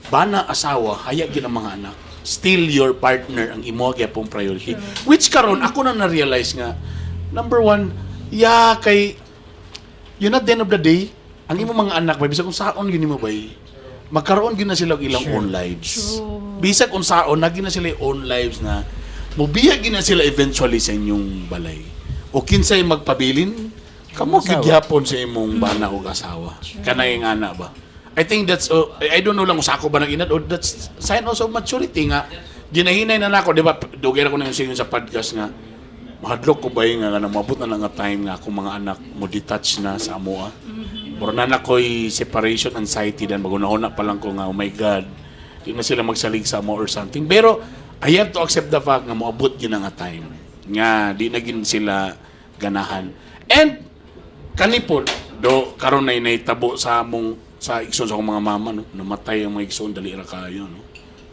S1: bana asawa, haya gid ang mga anak. Still your partner ang imo gyapon priority. Which karon ako na na-realize nga, number one, yeah, kay yun, at the end of the day, ang imong mga anak bay, bisag kung saon gyud nimo bay, magkaroon gyud na sila og ilang own lives. Bisag kung saon, naging na sila yung own lives na mubiya gyud na sila eventually sa inyong balay. O kinsay magpabilin, kamo gyud gyapon sa imong bana og asawa. Kanay nga na ba? I think that's I don't know lang kung sa ako ba nag inad or that's sign also of maturity nga ginahinay na nako, di ba? Dugay ra ko na yung singon sa podcast nga mahadlok ko ba yung nga nga moabot na lang nga time nga akong mga anak mo detach na sa amoa. Mura na na ko'y separation anxiety dan magunahuna pa lang ko nga, oh my God, di na sila magsalig sa amo or something. Pero I have to accept the fact nga moabot gyud na nga time nga di na gin sila ganahan. And kani po do karon nay nahitabo sa among sa igsoon, sa akong mga mama, no, namatay ang mga igsoon, dali ra kayo, no.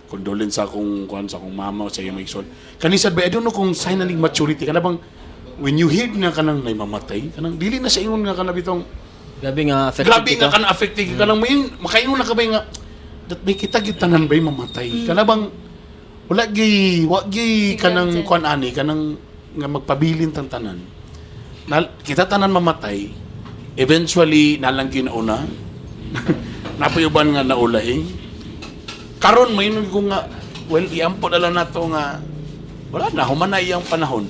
S1: Condolence sa akong kuan, sa akong mama o sa iyang mga igsoon. Kani sad ba, I don't know kung sign na ning maturity kana bang when you hear na kanang nay mamatay, kanang dili na sa ingon nga kana bitong
S2: Grabe nga affected
S1: grabe
S2: kita.
S1: nga kana affected ka, kanang may makaingon na ka ba nga that may kita gyud tanan bay mamatay, kana bang wala gyud wa gyud kanang
S3: Granted.
S1: kuan ani kanang nga magpabilin tang tanan na, kita tanan mamatay eventually, nalang ginauna napayuban nga naulahi karon. May ko nga, well, iampo na lang nato nga wala na, human na iyang panahon.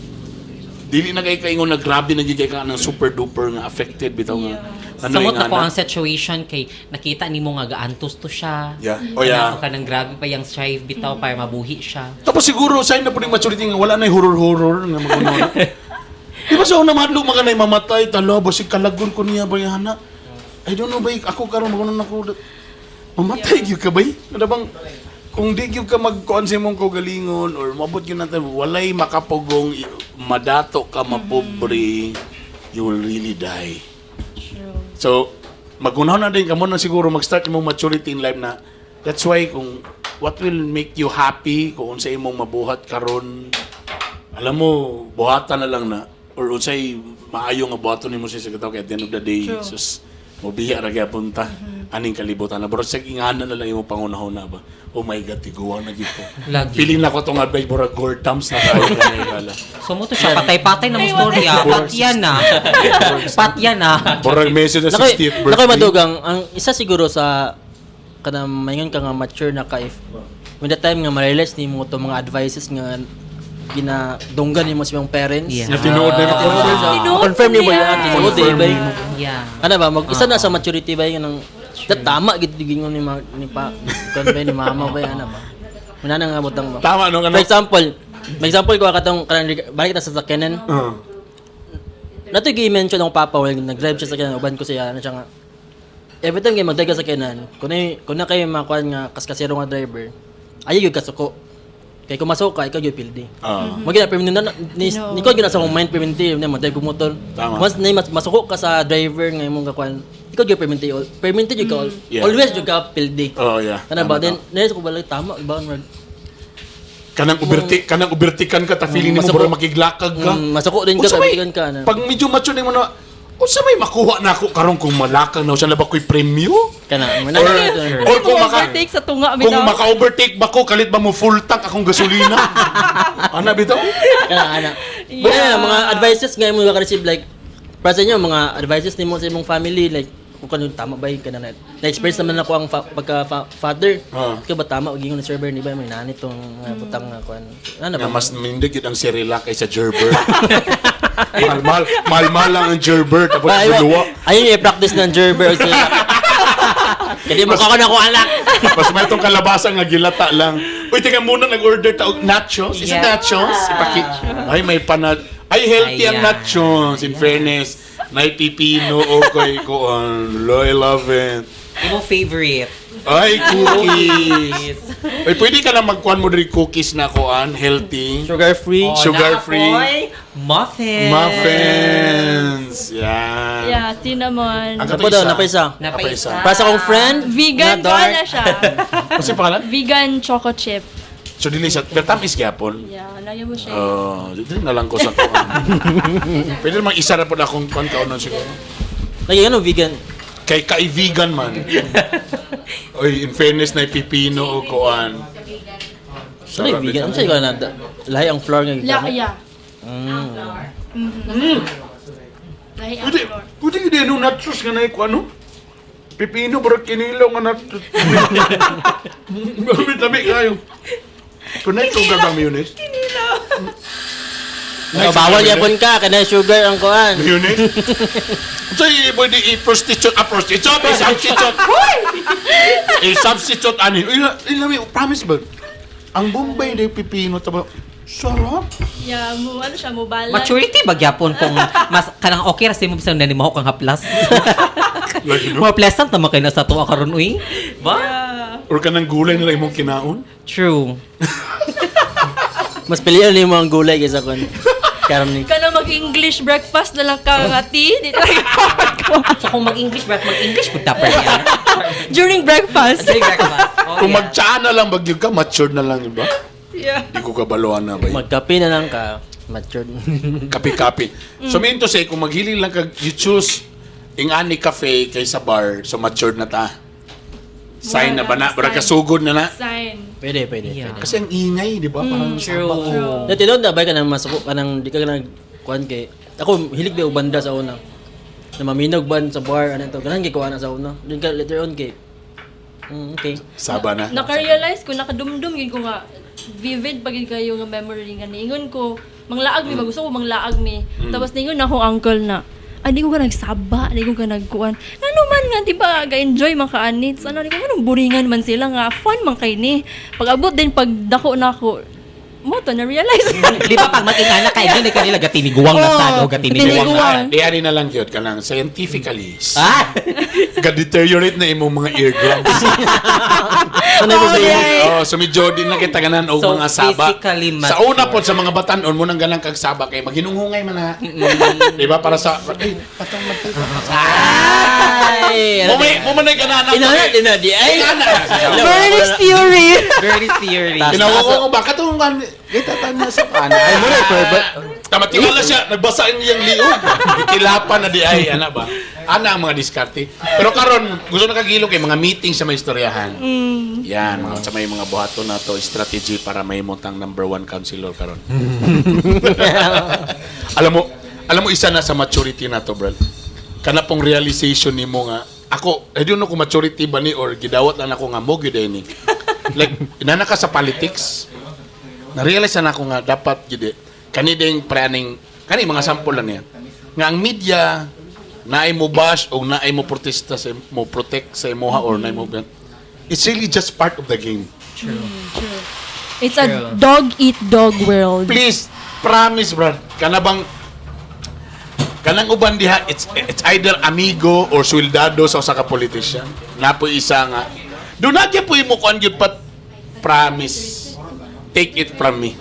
S1: Dili na kay kaingon na grabe na gyud kay ka ng super duper nga affected bitaw nga ano
S4: Samot
S1: yung
S4: na ko
S1: ana.
S4: ang situation kay nakita nimo nga gaantos to siya.
S1: Yeah. Oh, yeah.
S4: Ka nang grabe pa yung strive bitaw para mabuhi siya.
S1: Tapos siguro, sign na po ng maturity nga wala na yung horror-horror nga maguno. Di ba sa una mahadlok mga na mamatay, talo, basig kalagon ko niya ba yung hana? I don't know bay, ako karon mo ako mamatay gyud ka bay. Ano bang kung di gyud ka magkuan sa imong kaugalingon or mabot gyud natin walay makapugong madato ka mapobre, you will really die.
S3: True.
S1: So, magunaw na din kamo na siguro mag-start imong maturity in life na that's why kung what will make you happy kung unsa imong mabuhat karon, alam mo, buhatan na lang na or unsay maayo nga buhaton nimo sa katawo kay at the end of the day, sus, mobiya ra gyapon ta aning kalibutan na bro, sa ingana na lang imong pangunahon na ba, "Oh my God, tiguang na gyud ko."
S4: Lagi.
S1: Feeling na ko tong advice, murag gore thumbs na kayo kala.
S4: So mo to siya, patay-patay na mo story ah. Patyan na. Patyan na.
S1: Murag message na
S2: Nakoy,
S1: 60th
S2: nakoy
S1: birthday.
S2: madugang, ang isa siguro sa kanang maingon ka nga mature na ka if when the time nga ma-realize nimo to mga advices nga ginadunggan nimo sa imong parents.
S4: Yeah.
S1: Nga tinuod na
S2: Tinuod siya.
S3: Tinuod
S2: Confirm nimo
S3: niya.
S2: yan, tinuod eh,
S1: Confirm
S2: ba?
S1: nimo.
S4: Yeah.
S2: Ano ba, mag isa na sa maturity ba yung nang tama gid gingon ni ma, ni pa kon ba ni mama ba ano ba. Muna na nga butang ba.
S1: Tama no
S2: For
S1: ano.
S2: example, may example ko katong kanang balik ta sa sakyanan. Nato gi-mention ng papa well nag-drive siya sa sakyanan, uban ko siya ano siya nga. Every time kay mag-drive ka sa sakyanan, kun na kayo makuan nga kaskasero nga driver, ayaw gyud kasuko. Kay kung masuko ka, ikaw gyud pildi. Mo gina permanente na ni
S3: No.
S2: ni ko gina sa akong mind permanente na mag-drive ko motor.
S1: Tama.
S2: Once na mas masuko ka sa driver nga imong kakuan, ikaw gyud permanente permanente gyud ka always gyud ka pildi.
S1: Oh yeah.
S2: Kana ba
S1: Tama,
S2: then
S1: tama.
S2: nais ko balik tama ba murag
S1: Kanang ubertikan ka ta feeling nimo
S2: masuko.
S1: mura makiglakag ka.
S2: Masuko din ka,
S1: Unsa may-
S2: ubertikan ka, ano.
S1: Pag medyo mature nimo na, unsa may makuha na ako karon kung malakang na usa na ba ko'y premyo?
S2: Kana mo na.
S1: Or kung maka
S3: overtake sa tunga
S1: kung
S3: bitaw.
S1: maka-overtake ba ko kalit ba mo full tank akong gasolina? Ana bitaw?
S2: Kana ana.
S3: Yeah.
S2: Yeah. Mga advices nga imo maka-receive like para sa inyo mga advices nimo sa imong family like kung kano tama ba yung kana na na-experience naman ako ang pagka father. Ikaw ba tama og ingon ni server ni ba may nani tong butang nga kuan. Ano
S1: Nga
S2: ba?
S1: mas mindig yun ang Cerelac kaysa Gerber. Mahal mahal mahal mahal lang ang Gerber tapos
S2: Ba, ayaw,
S1: duluwa.
S2: ayun yung i-practice ng Gerber. Kaya mo ka na ko anak.
S1: Mas may itong kalabasa nga gilata lang. Uy, teka muna, nag-order ta og nachos. Is it nachos? Ipaki. Ay, may panad. Ay, healthy ang
S4: Ayan.
S1: nachos. In fairness, may pipino o kay kuan. I love it.
S4: Imong favorite.
S1: Ay, cookies. Uy, pwede ka na magkuan mo diri cookies na kuan, healthy.
S2: Sugar free.
S4: Oh,
S1: Sugar free.
S4: naapoy, muffin.
S1: Muffins. Yan.
S3: Yeah, cinnamon.
S1: Ang
S2: Ako daw, napaisa.
S4: Napaisa.
S2: Para sa akong friend,
S3: Vegan
S2: nga dark.
S3: ko na siya.
S1: Kasi pangalan?
S3: Vegan choco chip.
S1: So, dili siya. Pero tamis gyapon.
S3: Yeah, layo mo siya.
S1: Oh, dito na lang ko sa kuan. Pwede namang isa na po na akong kuan kaunon siguro.
S2: Lagi ano vegan.
S1: Kay kaibigan man. Oy, in fairness na pipino o kuan.
S2: Ano yung vegan? Ano sa'yo na? Lahi ang flour nga
S3: La,
S2: gigamit.
S3: yeah. Lahi ang
S1: Pwede,
S3: flour.
S1: pwede yun ano, nachos nga na kuan no? Pipino, bro, kinilaw nga nachos. Lami kayo. Kunay sugar bang mayonnaise?
S3: Kinilaw.
S2: Oh, bawal yapon ka, kana sugar ang kuan.
S1: Mayonnaise? So, pwede i-prostitute, prostitute, i-substitute. I-substitute, ani. Uy, lami, promise ba? Ang Bombay na yung pipino, taba, sarap.
S3: Yeah, mo ano siya, mo balance.
S4: Maturity ba gyapon kung mas kanang okay ra sa imo bisan na ni mahok ang haplas.
S1: Lagi, no?
S4: More pleasant naman kay na sa tuwa karon uy. Ba?
S3: Yeah.
S1: Or kanang gulay nila imong kinaon.
S4: True.
S2: Mas pilihan nimo ang gulay kaysa kuan. Karne.
S3: Kana mag-English breakfast na lang ka nga tea. Di talaga
S4: So kung mag-English breakfast, mag-English pud ta niya.
S3: During breakfast.
S4: During breakfast. Oh,
S1: Kung
S4: yeah.
S1: magtsaa na lang bagyog ka, matured na lang, di ba?
S3: Yeah.
S1: Di ko kabaluan na ba yun?
S2: Magkape na lang ka, matured.
S1: Kape-kape. So, mean to say, kung maghiling lang ka, you choose ingani cafe kaysa bar, so matured na ta. Sign na ba na? Bara
S3: Sign.
S1: kasugod na na.
S3: Sign.
S2: Pwede, pwede.
S4: Yeah.
S2: Pwede.
S1: Kasi ang ingay, di ba? Parang
S4: True.
S1: saba ko.
S2: Dati doon na ba ka nang masuko ka nang di ka nag kuan kay ako hilig ba og banda sa una. Na maminog ban sa bar ano to. Ganahan kay kuan na sa una. Dun ka later on kay okay.
S1: Saba na.
S3: Naka-realize ko, nakadumdum yun ko nga, vivid pag yun kayo nga memory nga niingon ko, manglaag mi, gusto ko manglaag mi. Tapos niingon na akong uncle na, ay, di ko ka nagsaba, di ko ka nagkuan. Ano man nga, di ba, ga-enjoy man ka anits. Ano, di ko, anong buringan man sila nga, fun man kay ni. Pag abot din, pag dako na ako, Mo to na realize.
S4: Di ba pag mag-ingana ka, hindi kanila gatiniguang na
S3: Oo,
S4: sad o gatiniguang na.
S3: gatiniguang.
S1: Di ari na lang gyud kanang scientifically.
S4: Ah!
S1: Ga-deteriorate na imong mga eardrums.
S2: Ano
S3: Oh,
S2: ba
S3: yeah.
S1: Oh, so medyo di na kita ganan og
S4: So,
S1: mga saba.
S4: physically
S1: Sa
S4: mature.
S1: una pod sa mga batanon mo nang ganang kag saba kay maghinunghungay man ha. Di ba para sa ay patong magtita.
S2: Ay,
S1: Mo may mo man ay ganahan.
S2: Inana, ina di ay.
S1: Inana.
S3: Bernie's theory.
S4: Very theory.
S1: Tinawag ko ba katong kan kita tan na sa kana.
S2: Ay, mo na, pero
S1: Tama tiwala siya, nagbasa ang iyang liog. Gikilapan na di ay ana ba. Ana ang mga diskarte. Pero karon gusto na kagilo kay mga meeting sa may istoryahan. Yan, mga sa may mga buhaton na to strategy para may tang number one counselor karon. Alam mo isa na sa maturity na to, bro. Kana pong realization nimo nga ako, I don't know kung maturity ba ni or gidawat lang ako nga mo gyud ni. Like inana ka sa politics, na-realize na ako nga dapat gyud eh, kani ding pre-aning kani mga sample lang niya. Nga ang media naay mo bash o naay mo protesta sa mo protect sa imuha or naay mo, it's really just part of the game.
S3: It's a dog eat dog world.
S1: Please, promise, bro. Kana bang kanang uban diha, it's either amigo or soldado sa usa ka politician. Napoy isa nga. Do not gyud mo kuan gyud pat, promise. Take it from me.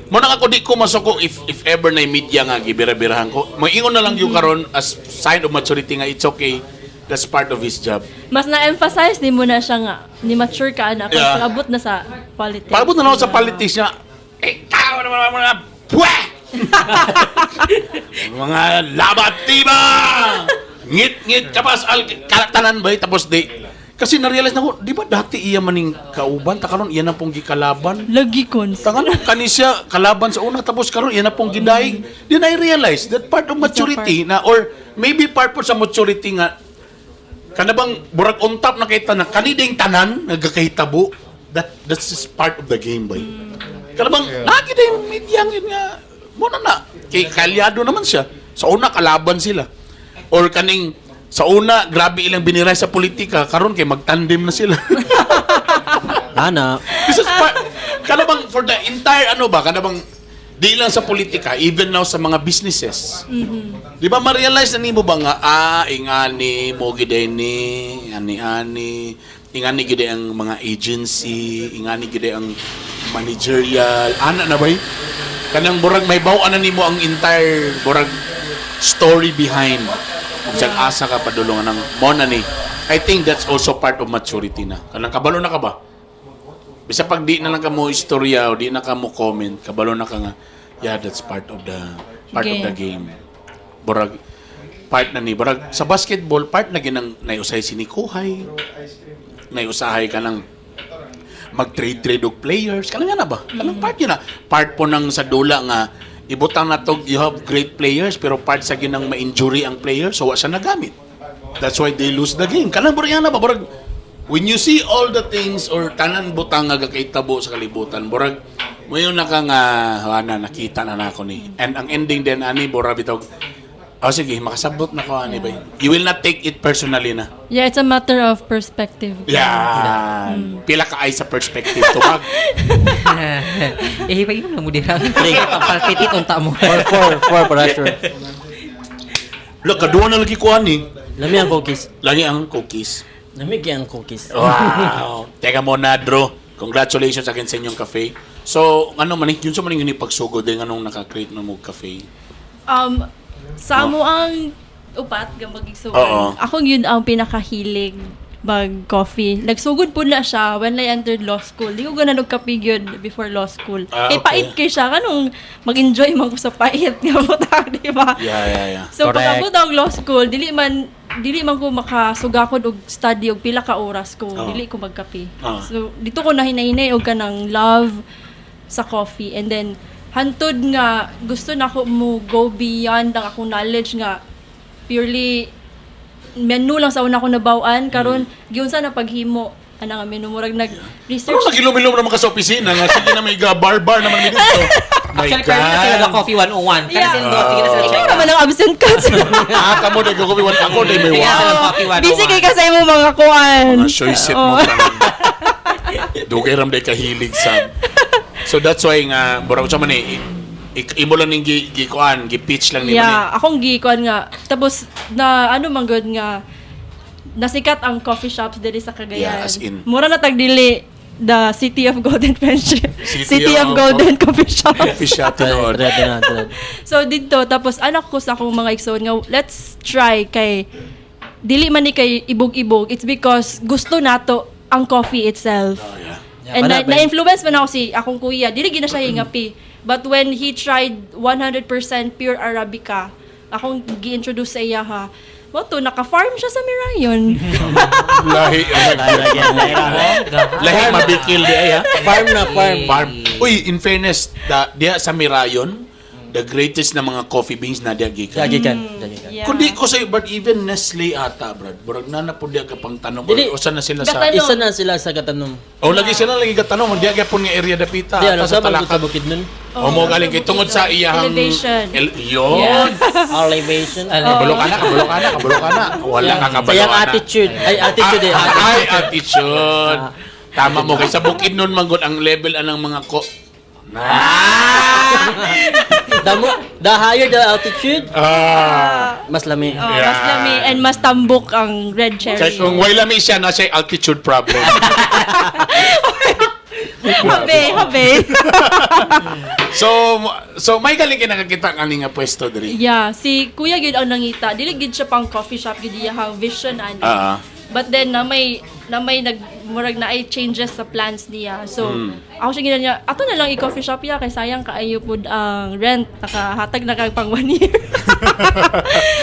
S1: Mo na ako di ko masuko if ever na media nga gibira-birahan ko. Moingon na lang gyud karon as sign of maturity nga it's okay. That's part of his job.
S3: Mas na-emphasize ni mo na siya nga ni mature ka na kung pag-abot na sa politics.
S1: Paabot na lang ako sa politics niya. Eh, tao naman naman na, puwe! Mga labat tiba! Ngit-ngit kapas al kalatanan ba tapos di. Kasi na-realize na ko, di ba dati iya maning kauban, ta karon iya na pong gikalaban.
S3: Lagi cons.
S1: Tangan kani siya kalaban sa una tapos karon iya na pong gidaig. Then I realize that part of maturity na or maybe part po sa maturity nga kana bang burag on top na kay tanan kani ding tanan nagakahitabo, that's just part of the game bay. Kana bang lagi din media yun nga mo na na kay kalyado naman siya. Sa una kalaban sila. Or kaning sa una grabe ilang biniray sa politika karon kay magtandem na sila.
S2: Ana.
S1: This is part, kana bang for the entire ano ba, kana bang di lang sa politika, even now sa mga businesses. Di ba ma-realize na nimo ba nga, ah, ingani, mo giday ni, ani-ani, ingani giday ang mga agency, ingani giday ang managerial, ana na ba yun? Kanang burag may baw na nimo ang entire burag story behind. Kung saan asa ka padulungan ng mo na ni. I think that's also part of maturity na. Kanang kabalo na ka ba? Bisa pag di na lang ka mo istorya o di na ka mo comment, kabalo na ka nga, yeah, that's part of the game. Burag part na ni burag sa basketball part na ginang naiusay si Nikuhay. Naiusahay ka ng mag-trade-trade og players. Kanang nga na ba? Kanang part yun na. Part po ng sa dula nga ibutang na to, you have great players pero part sa ginang ma-injury ang player so wa siya nagamit. That's why they lose the game. Kanang burag nga na ba? Burag when you see all the things or tanan butang nga gakaitabo sa kalibutan, burag mayon na ka nga ana nakita na nako ni. And ang ending din ani bora bitaw. Oh sige, makasabot na ko ani ba. You will not take it personally na.
S3: Yeah, it's a matter of perspective.
S1: Yan. Pila ka ay sa perspective tubag.
S4: Eh, pa na mo dira. Palpitit unta mo.
S2: Four, four, four para sure.
S1: Look, kaduha na lagi ko ani.
S2: Lami ang cookies.
S1: Lagi ang cookies.
S2: Lami kay ang cookies.
S1: Wow. Teka muna, Drew. Congratulations again sa inyong cafe. So, ano man, yun sa man yung pagsugod din anong naka-create na mo cafe.
S3: Sa amo ang upat nga magigsugan.
S1: Oo.
S3: Ako yun ang pinakahilig mag-coffee. Nagsugod po na siya when I entered law school. Di ko ganan og kape gyud before law school.
S1: Ah,
S3: Kay
S1: okay.
S3: pait kay siya kanong mag-enjoy man ko sa pait nga butang, di ba?
S1: Yeah.
S3: So
S4: Correct.
S3: pag-abot og law school, dili man ko makasugakod og study og pila ka oras ko,
S1: Oo.
S3: dili ko magkape.
S1: Oo.
S3: So dito ko nahinay-hinay og kanang love sa coffee and then hantod nga gusto na ko mo go beyond ang akong knowledge nga purely menu lang sa una ko nabaw-an karon giunsa na paghimo ana nga menu murag nag research.
S1: Ano nagilom-ilom naman ka sa opisina nga sige na may ga bar-bar naman mi dito. My
S4: Actually, pero na sila
S1: God.
S4: ga coffee 101. Kana
S3: Yeah.
S4: sila do, sige na sila
S3: Ikaw
S4: check.
S3: naman ang absent ka.
S1: Ah, kamo dai ko ako dai may
S4: Sige na
S1: wa.
S4: sila coffee 101.
S3: Busy kay ka sa imong mga kuan.
S1: Mga choice mo tanan. Dugay ram day kahilig sa. So that's why nga murag sa man eh, imo lang ning gi, gi kuan, gi pitch lang nimo ni.
S3: Yeah, akong gikuan nga. Tapos na ano man gud nga nasikat ang coffee shops diri sa Cagayan.
S1: Yeah, as in.
S3: Mura na tag dili the City of Golden Friendship.
S1: City
S3: City of Golden Coffee Shops.
S1: Coffee shop tinuod.
S2: Try, try, try.
S3: So didto tapos anak ko sa akong mga igsoon nga let's try kay dili man ni kay ibog-ibog. It's because gusto nato ang coffee itself.
S1: Oh, yeah.
S2: Yeah,
S3: And
S2: wala ba yun?
S3: na-influence man ako si akong kuya. Dili gina siya hingapi. But when he tried 100% pure Arabica, akong gi-introduce sa iya ha. Mo to naka-farm siya sa Mirayon.
S1: Lahi. Lahi mabikil di ay ha.
S2: Farm na farm.
S1: Farm. Uy, in fairness, da, diya sa Mirayon, the greatest na mga coffee beans na diya gikan.
S2: Gikan. Gikan.
S3: Yeah.
S1: Kundi ko sa'yo, but even Nestle ata, brad. Burag na na po diya ka pang tanong.
S2: Dili.
S1: O saan na sila sa...
S3: Gatanong.
S2: Isa na sila sa katanong.
S1: O lagi sila lagi katanong, diya ka po nga area dapita.
S2: Di ano
S1: ata
S2: sa
S1: sa
S2: mga sa
S1: Talakag.
S2: bukid nun.
S1: O mo galing kay tungod sa iyang
S3: Elevation.
S1: Yun.
S2: Elevation.
S1: Kabalo ka na, kabalo ka na, kabalo ka na. Wala ka kabalo
S2: Sayang
S1: na.
S2: attitude. Ay, attitude eh.
S1: Ay, attitude. Tama mo kay sa bukid nun manggod ang level anang mga ko. Na.
S2: The higher the altitude,
S1: Ah.
S2: mas lami.
S3: Oh, mas
S1: Yeah.
S3: lami and mas tambok ang red cherry.
S1: Kay kung way lami siya na siya altitude problem.
S3: Habe, habe.
S1: So may galing kay nakakita ani nga pwesto diri.
S3: Yeah, si Kuya gid ang nangita. Dili gid siya pang coffee shop gid iya hang vision ani. But then na may nag murag na ay changes sa plans niya. So ako siya gina niya, ato na lang i-coffee shop ya kay sayang kaayo pud ang rent nakahatag na kag pang 1 year.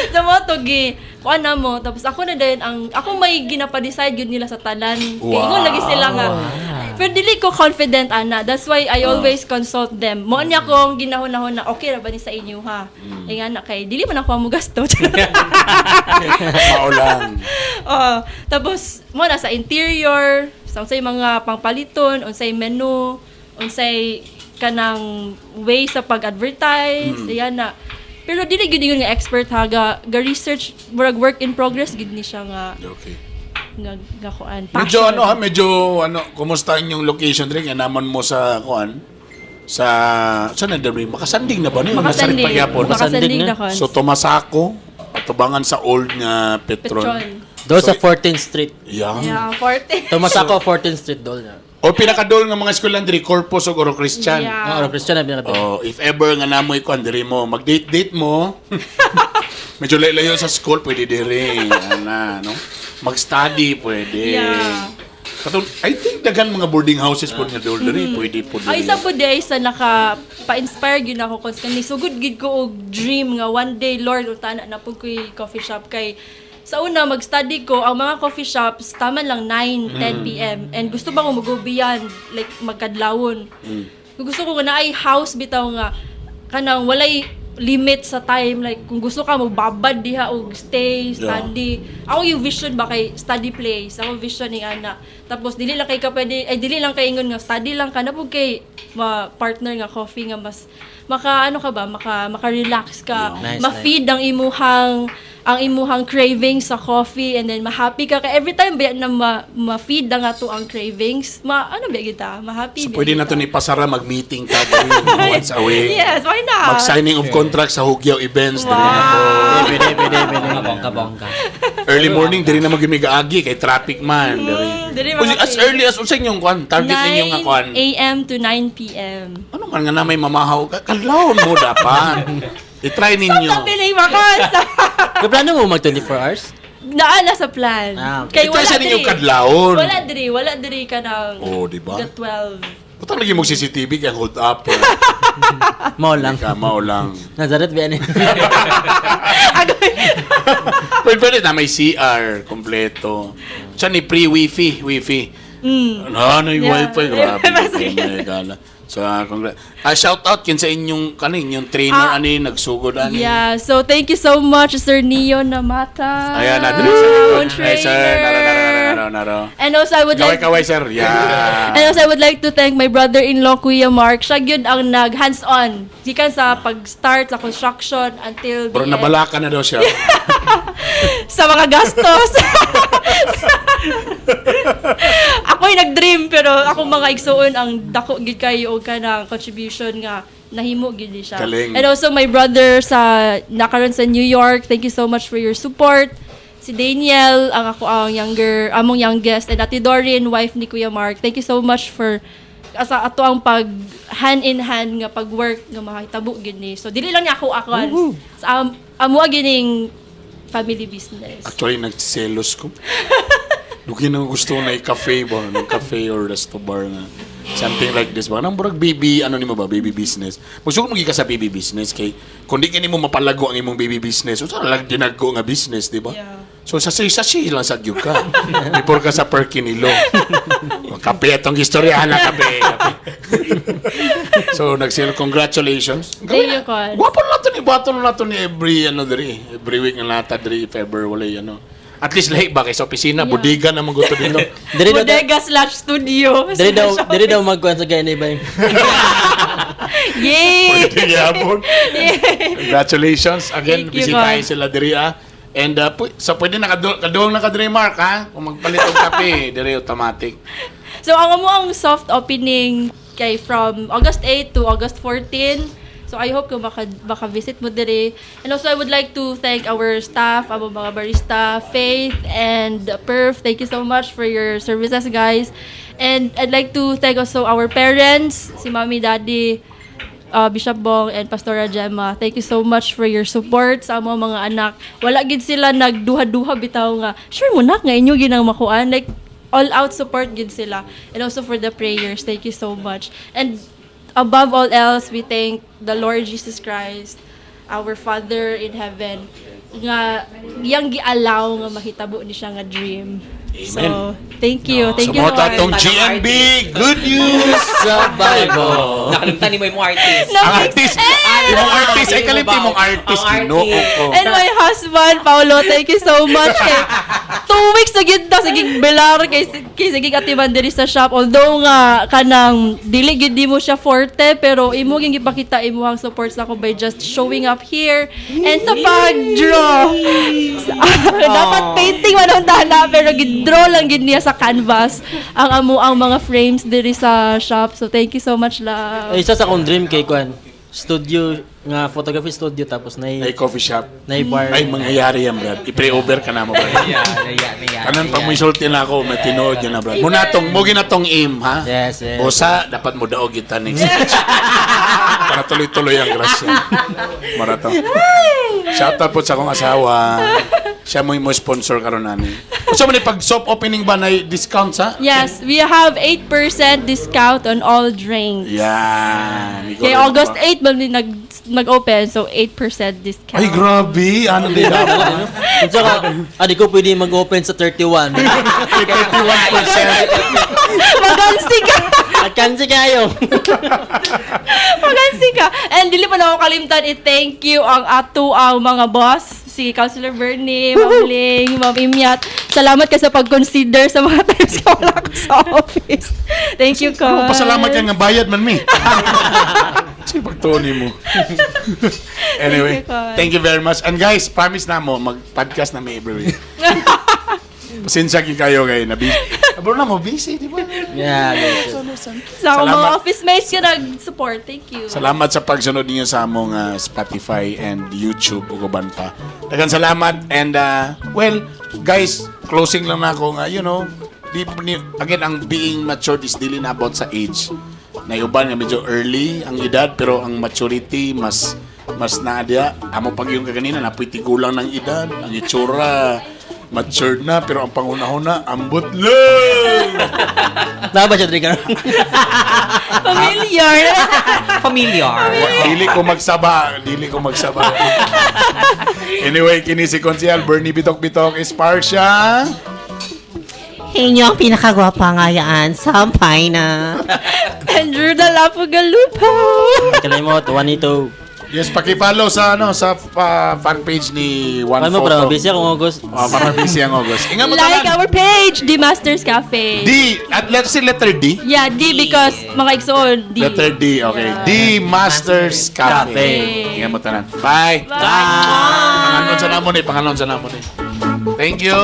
S3: So mo to gi kuan na mo tapos ako na din ang ako may ginapa-decide gyud nila sa tanan. Kay ingon lagi sila nga pero dili ko confident ana. That's why I always consult them. Mo niya kong ginahon-nahon na okay ra ba ni sa inyo ha. Mm. Nga na kay dili man ako mo gasto.
S1: Mao lang.
S3: Oh, tapos mo na sa interior, sa unsay mga pangpaliton, unsay menu, unsay kanang way sa pag-advertise, ayan na. Pero dili gid yun nga expert ha, ga research murag work in progress gid ni siya nga
S1: Okay.
S3: nga kuan.
S1: Medyo
S3: Passion.
S1: ano ha, medyo ano, kumusta inyong location diri nga naman mo sa kuan? Sa saan na diri? Makasanding na ba niyo?
S3: Makasanding.
S1: Pagyapon.
S3: Makasanding
S2: Makasanding
S3: na
S2: na.
S3: kon.
S1: So Tomasako, atubangan sa old nga Petron.
S3: Petron.
S2: Doon sa 14th Street.
S1: Yeah.
S3: Yeah, 40.
S2: Tomasako 14th Street doon.
S1: O pinakadol nga mga eskwelahan diri Corpus ug Oro Christian.
S3: Yeah.
S2: Ang Oro Christian na pinaka.
S1: Oh, if ever nga namoy kuan diri mo, mag-date-date mo. Medyo layo sa school pwede diri. Ana, no? Mag-study pwede.
S3: Yeah.
S1: Katong, I think daghan mga boarding houses po nga dol diri, pwede po
S3: Ay,
S1: diri.
S3: isa po di sa naka pa-inspire gyud ako cause kani sugod gid ko og dream nga one day Lord unta na pud ko'y coffee shop kay sa una mag-study ko ang mga coffee shops tama lang 9, 10 PM and gusto ba ko mag-go beyond like magkadlawon. Kung gusto ko nga naay house bitaw nga kanang walay limit sa time like kung gusto ka magbabad diha og stay study. Ako yung vision ba kay study place, ako vision ni ana. Tapos dili lang kay ka pwede ay dili lang kay ingon nga study lang ka na pud kay ma partner nga coffee nga mas maka ano ka ba maka relax ka,
S2: Nice,
S3: ma-feed ang imuhang cravings sa coffee and then ma-happy ka kay every time ba na ma-feed ang ato ang cravings ma ano ba kita ma-happy
S1: So
S3: ba
S1: pwede
S3: kita.
S1: na to ni pasara mag-meeting ka diri once a week.
S3: Yes, why not?
S1: Mag-signing of contract sa Hugyaw events diri na po.
S2: Pwede, pwede, pwede.
S4: Bongga, bongga.
S1: Early morning diri na magimigaagi kay traffic man diri.
S3: Diri
S1: Uy,
S3: mga
S1: as early as unsa inyong kuan target ninyo nga kuan?
S3: 9 a.m. to 9 p.m.
S1: Ano man nga na may mamahaw ka kadlawon mo dapat. I-try ninyo.
S3: Stop tabi na yung.
S2: Kaya plano mo mag 24 hours?
S3: Naa na sa plan.
S2: Ah, okay.
S3: Kay
S1: I-try
S3: wala
S1: sa ninyo
S3: diri.
S1: kadlawon.
S3: Wala diri ka ng
S1: Oh, di ba?
S3: the 12.
S1: Putang lagi mo CCTV kay hold up.
S2: Mao lang.
S1: Ka mao lang.
S2: Nazareth ba yan?
S3: Agoy.
S1: Pwede pwede na may CR kompleto. Siya ni free wifi, wifi. Ano yung wifi grabe. May gala. So, congrats. Shout out kin sa inyong kaning yung trainer ani nagsugod ani.
S3: Yeah, so thank you so much, Sir Neo Namata.
S1: Ayan, na diri sa
S3: Own
S1: Ay, sir, naro naro naro naro naro.
S3: And also I would
S1: Kaway
S3: like
S1: kaway sir. Yeah.
S3: And also I would like to thank my brother-in-law Kuya Mark. Siya gyud ang nag hands-on gikan sa pag-start sa construction until the
S1: Pero
S3: end.
S1: nabalaka na daw siya.
S3: Sa mga gastos. Ako Ako'y nag-dream pero akong mga igsuon ang dako gid kayo og kanang contribution nga nahimo gid ni siya.
S1: Galing.
S3: And also my brother sa nakaron sa New York, thank you so much for your support. Si Daniel, ang ako ang younger, among youngest, and Ate Dorin, wife ni Kuya Mark. Thank you so much for asa ato ang pag hand in hand nga pag-work nga mahitabo gid ni. So dili lang niya ako ako sa amo gining family business.
S1: Actually, nagselos ko. Duki na gusto na i-cafe ba? Ng cafe or resto bar na. Something like this ba? Nang burag baby, ano nimo ba? Baby business. Magsugod mo ka sa baby business kay kung di kini mo mapalago ang imong baby business, unsa lang ginago nga business, di ba?
S3: Yeah.
S1: So sa sa sa lang sa gyud ka. Before ka sa per kinilo. O, kape atong istoryahan na kape. Kape. So nagsilo, congratulations.
S3: Thank you, Con.
S1: Gwapo na to ni bato na to ni every ano diri, every week nga nata diri if ever walay ano. At least lahi ba kay sa opisina, bodega na man gusto dito.
S2: Diri daw
S3: Bodega/studio.
S2: diri daw magkuan sa gani ba.
S3: Yay!
S1: Pwede gyapon. Congratulations again,
S3: Thank you,
S1: bisitahin
S3: Con.
S1: sila diri ah. And so pwede na kaduong na ka diri Mark ha. Kung magpalit og kape, diri automatic.
S3: So ang amo ang soft opening kay from August 8 to August 14. So I hope kung maka visit mo diri. And also I would like to thank our staff, amo mga barista, Faith and Perf. Thank you so much for your services, guys. And I'd like to thank also our parents, si Mommy, Daddy, Bishop Bong and Pastora Gemma. Thank you so much for your support sa among mga anak. Wala gid sila nagduha-duha bitaw nga. Sure mo nak nga inyo ginang makuan, like all out support gid sila. And also for the prayers. Thank you so much. And above all else, we thank the Lord Jesus Christ, our Father in heaven, nga iyang gi-allow nga mahitabo ni siya nga dream.
S1: Amen.
S3: So, thank you. Thank you,
S1: So, mo
S3: Lord.
S1: atong GNB, Good News sa Bible.
S4: Nakalimutan ni mo yung artist.
S3: No,
S1: Ang artist, imong artist, ay kalimti imong artist,
S4: Ang
S1: Ginoo
S4: artist.
S1: ko.
S3: And my husband, Paolo, thank you so much. Kay 2 weeks na gid ta sige belar kay sige atiman diri sa shop. Although nga kanang dili gid di mo siya forte pero imo gyud gipakita imong support sa ako by just showing up here and sa pag-draw. Dapat painting man ang dana pero gi-draw lang gid niya sa canvas ang amo ang mga frames diri sa shop. So thank you so much, love.
S2: Ay, isa sa akong dream kay kuan. Studio nga photography studio tapos
S1: Ay,
S2: nay
S1: coffee shop.
S2: nay bar.
S1: Ay, mangyayari yan, Brad. I-pre-over ka na mo, Brad.
S4: Yeah.
S1: Kanan pag mo isulti na ako, may tinuod yun na, Brad. Muna tong, mo ginatong aim, ha?
S2: Yes.
S1: Usa, dapat mo daog kita next week. Para tuloy-tuloy ang grasya. Marato. Shout out po sa akong asawa. Siya mo yung mo sponsor karon nani. Unsa man ni pag soft opening ba na discount sa?
S3: Yes, we have 8% discount on all drinks.
S1: Yan. Ikaw
S3: Kay
S1: rin
S3: August
S1: ba?
S3: 8 man ni nag-open, so 8% discount.
S1: Ay, grabe. Ano din ako?
S2: Unsa ka? Ah, di ko pwede mag-open sa 31.
S1: 31%.
S3: Magansi ka!
S2: At kansi kayo.
S3: Magansi ka! And dili pa na ako kalimtan i-thank you ang ato ang mga boss, si Councilor Bernie, Ma'am Ling, Ma'am Imyat. Salamat ka sa pag-consider sa mga times ka wala ko sa office. Thank you, Con.
S1: Pasalamat ka nga bayad man mi. Sige, pagtuon mo. Anyway,
S3: Thank you, Con.
S1: thank you very much. And guys, promise na mo, mag-podcast na mi every week. Pasensya gyud kayo kay na busy. Bro na mo busy, di ba?
S2: Yeah.
S3: Sa akong mga
S1: Salamat.
S3: office mates ka nag-support. Thank you.
S1: Salamat sa pagsunod ninyo sa among Spotify and YouTube ug uban pa. Daghang salamat and well, guys, closing lang na ako nga, di, again ang being matured is dili na about sa age. Naiuban nga medyo early ang edad pero ang maturity mas mas naa diya. Amo pag yung kaganina napoy tigulang ng edad, ang itsura matured na pero ang panghuna-huna ambot lang.
S2: Naa ba siya diri karon?
S3: Familiar.
S4: Familiar.
S1: Dili ko magsaba, dili ko magsaba. Anyway, kini si Konsyal Bernie Bitok Bitok Esparcia.
S4: Inyo ang pinakagwapa ngayaan sa na.
S3: Andrew Dalapo Galupo.
S2: Kalimot, Juanito.
S1: Yes, paki-follow sa ano sa fan page ni One
S2: Ano mo
S1: Photo.
S2: bro, busy akong August.
S1: Oh, para busy ang August. Ingat mo
S3: Like
S1: tanan.
S3: our page, The Masters Cafe.
S1: D, at let's say letter D.
S3: Yeah, D because mga igsoon, D.
S1: Letter D, okay.
S3: Yeah.
S1: D Masters Cafe.
S2: Cafe.
S1: Ingat mo tanan. Bye.
S3: Bye.
S1: Panganon sa namo ni, panganon sa namo ni. Thank you.